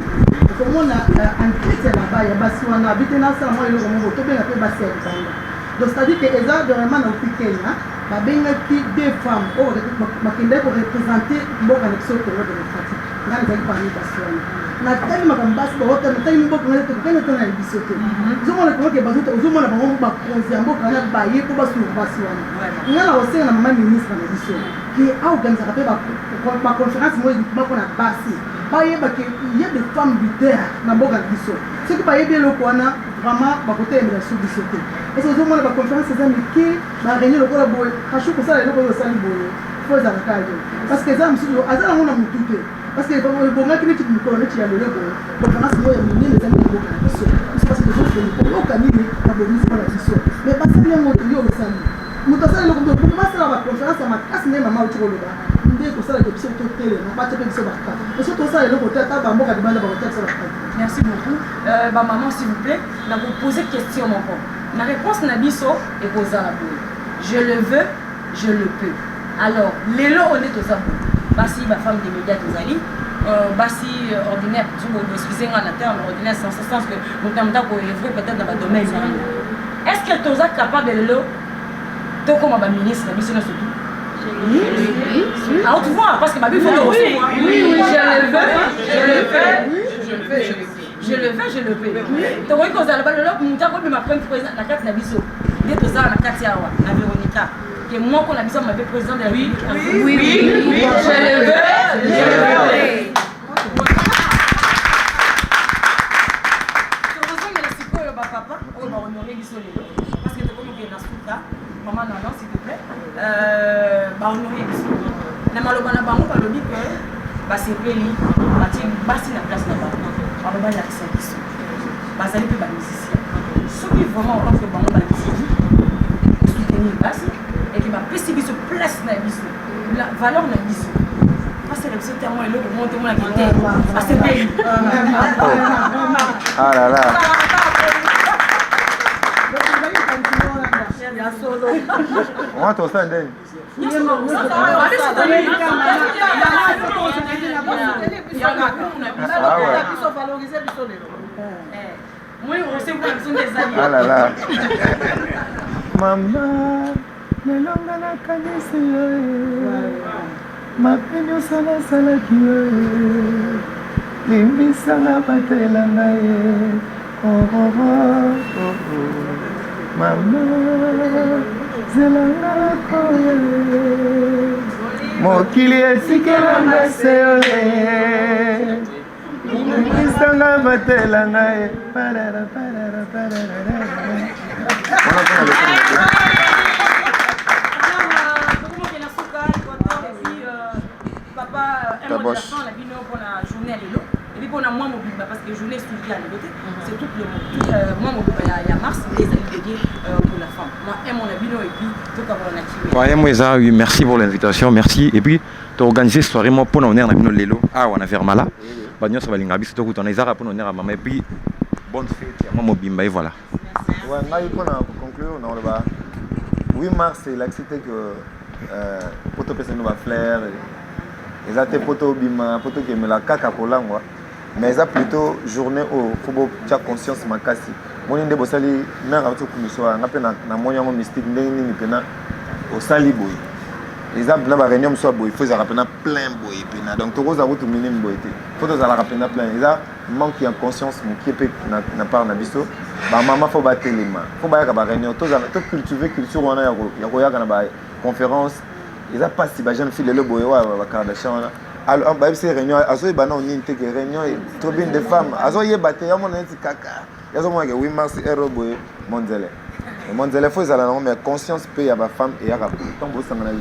Okomona entête ya laba ya basi wana abi te, nasala mwa eloko moko, tobenga mpe basi ya libanda. Donc c'est à dire que eza vraiment na upi Kenya, babengaki deux femmes oyo bakendaki koreprésenter mboka na biso Congo démocratique. Ngai nazalaki parmi basi wana. Natali makambo basi baota, natali mboka ngai tokokani ata na biso te. Ozomona kongo ke ozomona bango bakonzi ya mboka wana baye mpo basunga basi wana. Ngai na kosenga na mama ministre na biso ke aorganisaka mpe baconférence moko moko na basi, bayeba ke ye des femmes leader na mboka na biso. Soki bayebi eloko wana, vraiment bakotelemela so biso te. Ese ozomona baconférence eza mike, baréunion lokola boye. Kasho kosala eloko oyo osali boye, fo ezalaka yo, parce que eza mosusu aza nango na motu te, parce que ebongaki neti mikolo neti ya lelo boye, conférence moko ya minene eza na mboka na biso. Biso basi tozokende koyoka nini babongisi mpo na biso, mais basali yango te. Yo osali. Moto asala eloko te, po basala ba conference ya makasi ndenge mama auti koloba nde ekosala ke biso totelema, batia pe biso ba cas. Mais soki tosala eloko te ata ba mboka libanda bakotia biso ba cas te. Merci beaucoup. Euh, ba maman s'il vous plaît, na ko poser question moko. Na réponse na biso ekozala boye. Je le veux, je le peux. Alors, lelo oyo nde toza boye. Basi ba femmes des médias tozali euh, basi euh, ordinaire, excusez nga na terme ordinaire sans sens que moto na moto ako œuvrer peut-être na ba domaine na ye. Est-ce que toza capable lelo tokoma ba ministre na biso nyonso tout à haute voix parce que babi faut oui, oui, oui, je le veux, je le fais, je le fais, je le fais. Je le veux, je le peux. Tokoki kozala balelo moto akobima premier président na kati na biso nde tozala na kati awa na Veronica ke moko na biso mabe président de la République. Oui, oui, oui, je le veux, je le veux. Tokozongela sikoyo bapapa oyo bahonore biso lelo parce que tokomi kokende na suka. Mama Nana, s'il te plaît. Euh, bahonore biso na maloba na bango balobi ke basepeli batie basi na place na bango bango balakisa biso bazali mpe bamusicien soki vraiment entre bango bandimi kosoutenir basi eke bapesi biso place na biso la valeur na biso basala biso te yango eloko moko tomonaki te basepeli Ah là là. Moi, tosala ndeni. Ah ouais. Ah là là. Maman, lelo nga nakanisi yo eh. Mabe nyonso nasalaki yo eh. Limbisa nga batela ngai eh. Oh, oh, oh, oh, oh. Mama, zela nga nakoya eh. Mokili etikela nga se yo eh. Limbisa nga batela ngai eh. Parara, parara, parara, papa un mot de la Taboche. fin na bino mpona journée ya lelo et puis mpona mois mobimba parce que journée esuki ya lelo te c'est tout le tout, euh, mois mobimba ya, ya mars nde ezali dédié euh, pour la femme moi un mot na bino et puis tokabola na kimia Ouais, moi, eza, oui, merci pour l'invitation, merci. Et puis, tu organisé soirée moi pour l'honneur na bino lelo awa na Vermala. Ba nyonso balingaka biso tokutana ezaka pour l'honneur ya mama et puis bonne fête ya mwa mobimba et voilà. Ouais, ngai mpona koconclure nakoloba 8 mars elakisi te ke mpo topesa bino bafleur eza te mpo tobima mpo tokemela kaka kolangwa mais eza plutôt journée oyo fo botya conscience makasi moni nde bosali mare auti okumisa wana nga mpe namoni yango mystique ndenge nini mpena osali boye eza mpena baréunion mosusu ya boye fo ezalaka mpena plein boye mpena donc tokozala kutu minime boye te fo tozalaka mpena plein eza manque ya conscience mokie mpe na, na part na biso bamama fo batelema fo bayaka baréunion tozala tocultive culture wana ya koyaka na baconférence eza mpasi bajeune fille lelo boye oyo bakardashian wana bayebisi réunion azoyeba nao nini te ke réunion tribune de femme azoyeba te yamona neti kaka yazomona ke 8 mars heure boye monzele monzele fo ezala nango mais conscience mpe ya bafemme eyaka boye ntango bosangana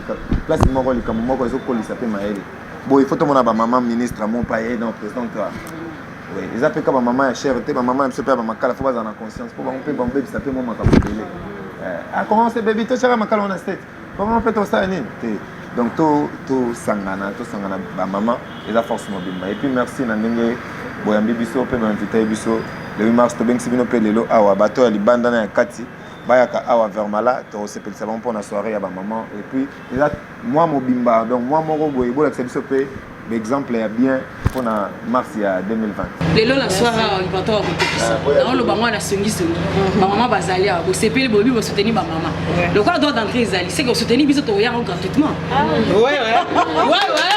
place moko likambo moko ezokolisa mpe mayele boye fo tomona bamama ministre mo pa ye non présidente oui eza mpe ka bamama ya chere te bamama na biso mpe ya bamakala fo bazala na conscience mpo bango mpe bamobebisa mpe mwa makambo ebele akomance bebi totyaka makala wana state comment mpe tosala nini te donc tosangana tosangana bamama eza force mobimba et puis merci na ndenge boyambi biso mpe bainvite biso le 8 mars tobengisi bino mpe lelo awa bato ya libanda na ya kati bayaka awa Vermala tokosepelisa bango mpona soirée ya bamama et puis eza mwa mobimba donc mwa moko boye bolakisa biso mpe baexemple ya bien mpona mars ya 2020 lelo na soir awa libato ya kotokisa naoloba ngo na songisongi bamama bazali awa bosepeli boyebi bosoutenir bamama lokola droit d'entrée ezali seke osoutenir biso tokoya yango gratuitement Ouais, ouais. Ouais, ouais.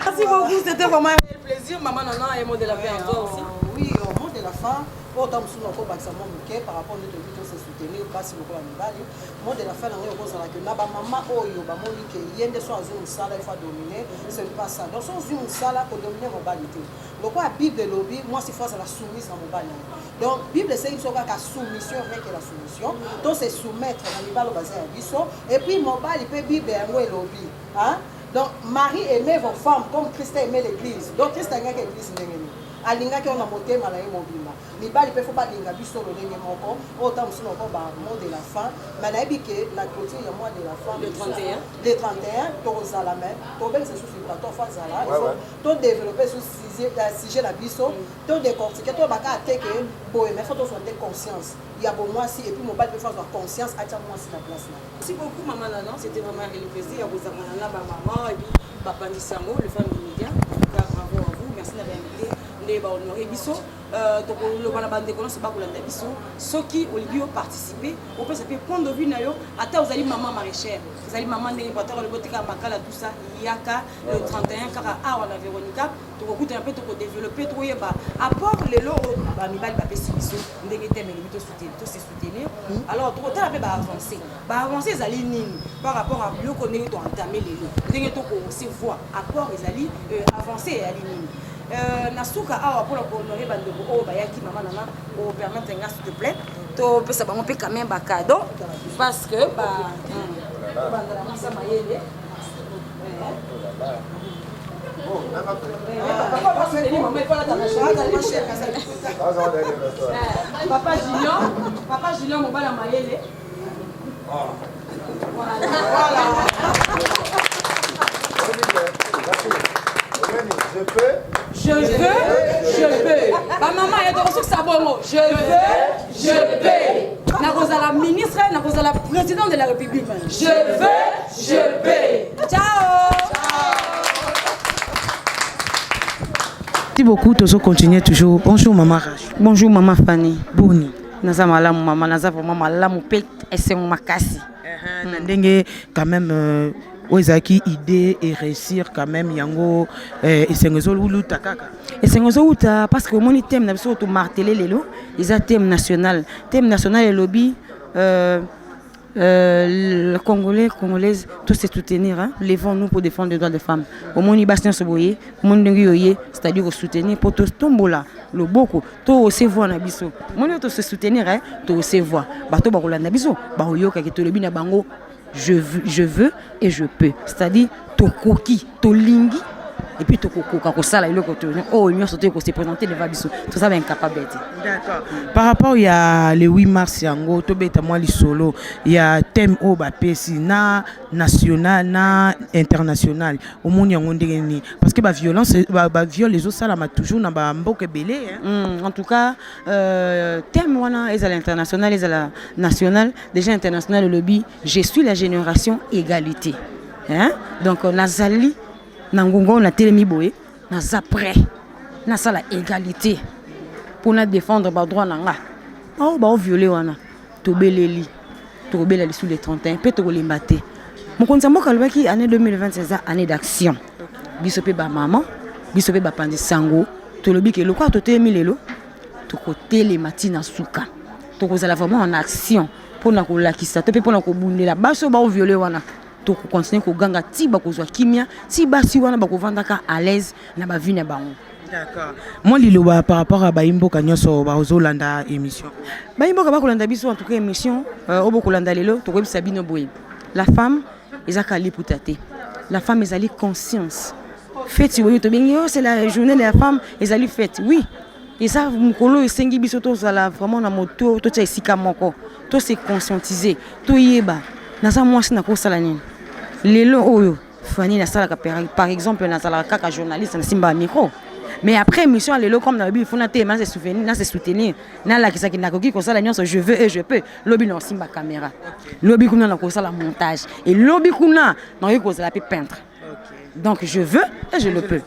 Merci beaucoup, c'était vraiment un plaisir. Maman Nana, un mot de la fin à toi aussi. Oui, au mot de la fin, oyo ntango mosusu nakobakisa mwa moke par rapport nde toyebi to se soutenir mpasi lokola mibali mot de la fin nango ekozala ke na bamama oyo bamoni ke ye nde so azwi mosala il faut adomine ce n'est pas ça donc so ozwi mosala kodomine mobali te lokola bible elobi mwasi fo azala soumise na mobali yango donc bible esengi biso kaka soumission rien que la soumission to se soumettre na mibali oyo baza ya biso et puis mobali mpe bible yango elobi hein? donc mari aimez vos femmes comme christ a aimé l'église donc christ alingaki église ndenge nini. Alingaki yo na motema na ye mobimba. Mibali pe faut balinga biso lolenge moko. Oyo tango mosusu nako ba mot de la fin. Mais nayebi ke na cloture ya mois de la femme Le 31. Le 31 tokozala mais tobengisa lisusu vibrator faut azala. Il faut to developper lisusu sujet na biso. To decortiquer toloba kaka te ke boye mais faut tozwa nde conscience ya bomwasi et puis mobali pe faut azwa conscience atia mwasi na place na ye. Merci beaucoup maman Nana, c'était vraiment un plaisir ya kozangana na ba maman et puis bapanzi sango le femme du média. En tout cas bravo à vous, merci na ba invité nde ba honorer biso. Euh, tokoloba na bandeko nyonso bakolanda biso soki olingi yo participer opesa mpe point de vue na yo ata ozali mama maraîchère ozali mama ndenge bato alobi otika makala tout ça yaka le 31 kaka awa na Veronica tokokutana mpe tokodeveloppe tokoyeba apport lelo oyo bamibali bapesi biso ndenge te melobi tose soutenir hmm. alors tokotala mpe baavance baavance ezali nini par rapport à biloko ndenge toentame lelo ndenge tokose voir apport ezali euh, avance eyali nini euh, na suka awa mpona kohonore bandeko oyo bayaki mama nana opermettre nga s'il te plaît topesa bango mpe quand même bacadeau parce que ba hmm, bandala mwasa mayele Papa Julien, Papa Julien mobala mayele. Voilà. Je peux. Je veux, je peux. Ba maman ya tokosukisa bongo. Je veux, je peux. Nakozala ministre, nakozala président de la République. Je veux, je peux. Ciao. Merci beaucoup, tozo continuer toujours. Bonjour maman Rach. Bonjour maman Fanny. Boni. Naza malamu maman, naza vraiment malamu pe esengo makasi. Uh -huh, na ndenge quand même euh, oyo ezalaki idée et réussir quand même yango euh, esengo ezoluta kaka. Esengo ezowuta parce que omoni thème na biso to marteler lelo eza thème national. Thème national elobi euh, Euh, le Congolais, Congolaise, tous se soutenir, hein? levons-nous pour défendre les droits des femmes. Omoni basi nyonso boye, omoni ndenge yoye, c'est-à-dire ko soutenir po totombola loboko, to ose voix na biso. Omoni to se soutenir, hein? to ose voix. Bato bakolanda biso, bakoyoka ke tolobi na bango je veux, je veux et je peux. C'est-à-dire tokoki, tolingi et puis tokokoka kosala eloko to oyo nyonso toyei kose présenter devant biso toza ba incapable te. D'accord. Par rapport ya le 8 mars yango tobeta mwa lisolo ya thème oyo bapesi na national na international omoni yango ndenge nini parce que ba violence ba, ba viol ezosalama toujours na ba mboka ebele hein? Mm, en tout cas euh, thème wana ezala international ezala national déjà international elobi je suis la génération égalité hein? Donc nazali na ngonga oyo natelemi boye naza prêt nasala égalité mpo na défendre badroit na nga oyo baoviole wana tobeleli tokobela lisu le 31 mpe tokolemba te mokonzi ya mboka alobaki année 2020 eza année d'action biso mpe bamama biso mpe bapanzi sango tolobi ke lokola totelemi lelo tokotelema ntina suka tokozala vraiment en action mpo na kolakisa to mpe mpo na kobundela basi oyo baoviole wana tokokontinue koganga ti bakozwa kimia ti basi wana bakovandaka à l'aise na bavie na bango. D'accord. Mwa liloba par rapport à bayimboka nyonso bazolanda émission. Bayimboka bakolanda biso en tout cas émission euh, oyo bokolanda lelo tokoyebisa bino boye. La femme ezaka liputa te. La femme ezali conscience. Feti oyo tobengi oh, c'est la journée de la femme ezali fête. Oui. Eza mokolo esengi biso tozala vraiment na moto totia esika moko to se conscientiser toyeba naza mwasi nakosala nini lelo oyo Fanny nasalaka par exemple nazalaka kaka journaliste nasimbaka micro mais après émission ya lelo comme nalobi il faut natelema na se souvenir na se soutenir nalakisaki nakoki kosala nyonso je veux et je peux lobi nakosimba caméra lobi kuna nakosala montage et lobi kuna nakoki kozala mpe peintre donc je veux et je le peux.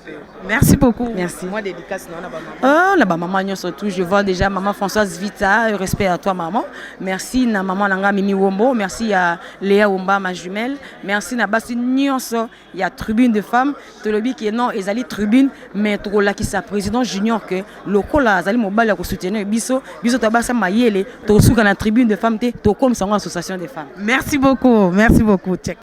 Merci beaucoup. Merci. Moi dédicace na ba maman. Oh, na ba maman nyonso tout, je vois déjà maman Françoise Vita, respect à toi maman. Merci na maman nanga Mimi Wombo, merci à Léa Womba ma jumelle, merci na basi nyonso ya tribune de femmes, tolobi que non ezali tribune mais tokolakisa président junior que lokola azali mobali ya ko soutenir biso, biso tabasa mayele, tosuka na tribune de femmes te, tokomisa ngo association des femmes. Merci beaucoup. Merci beaucoup. Check.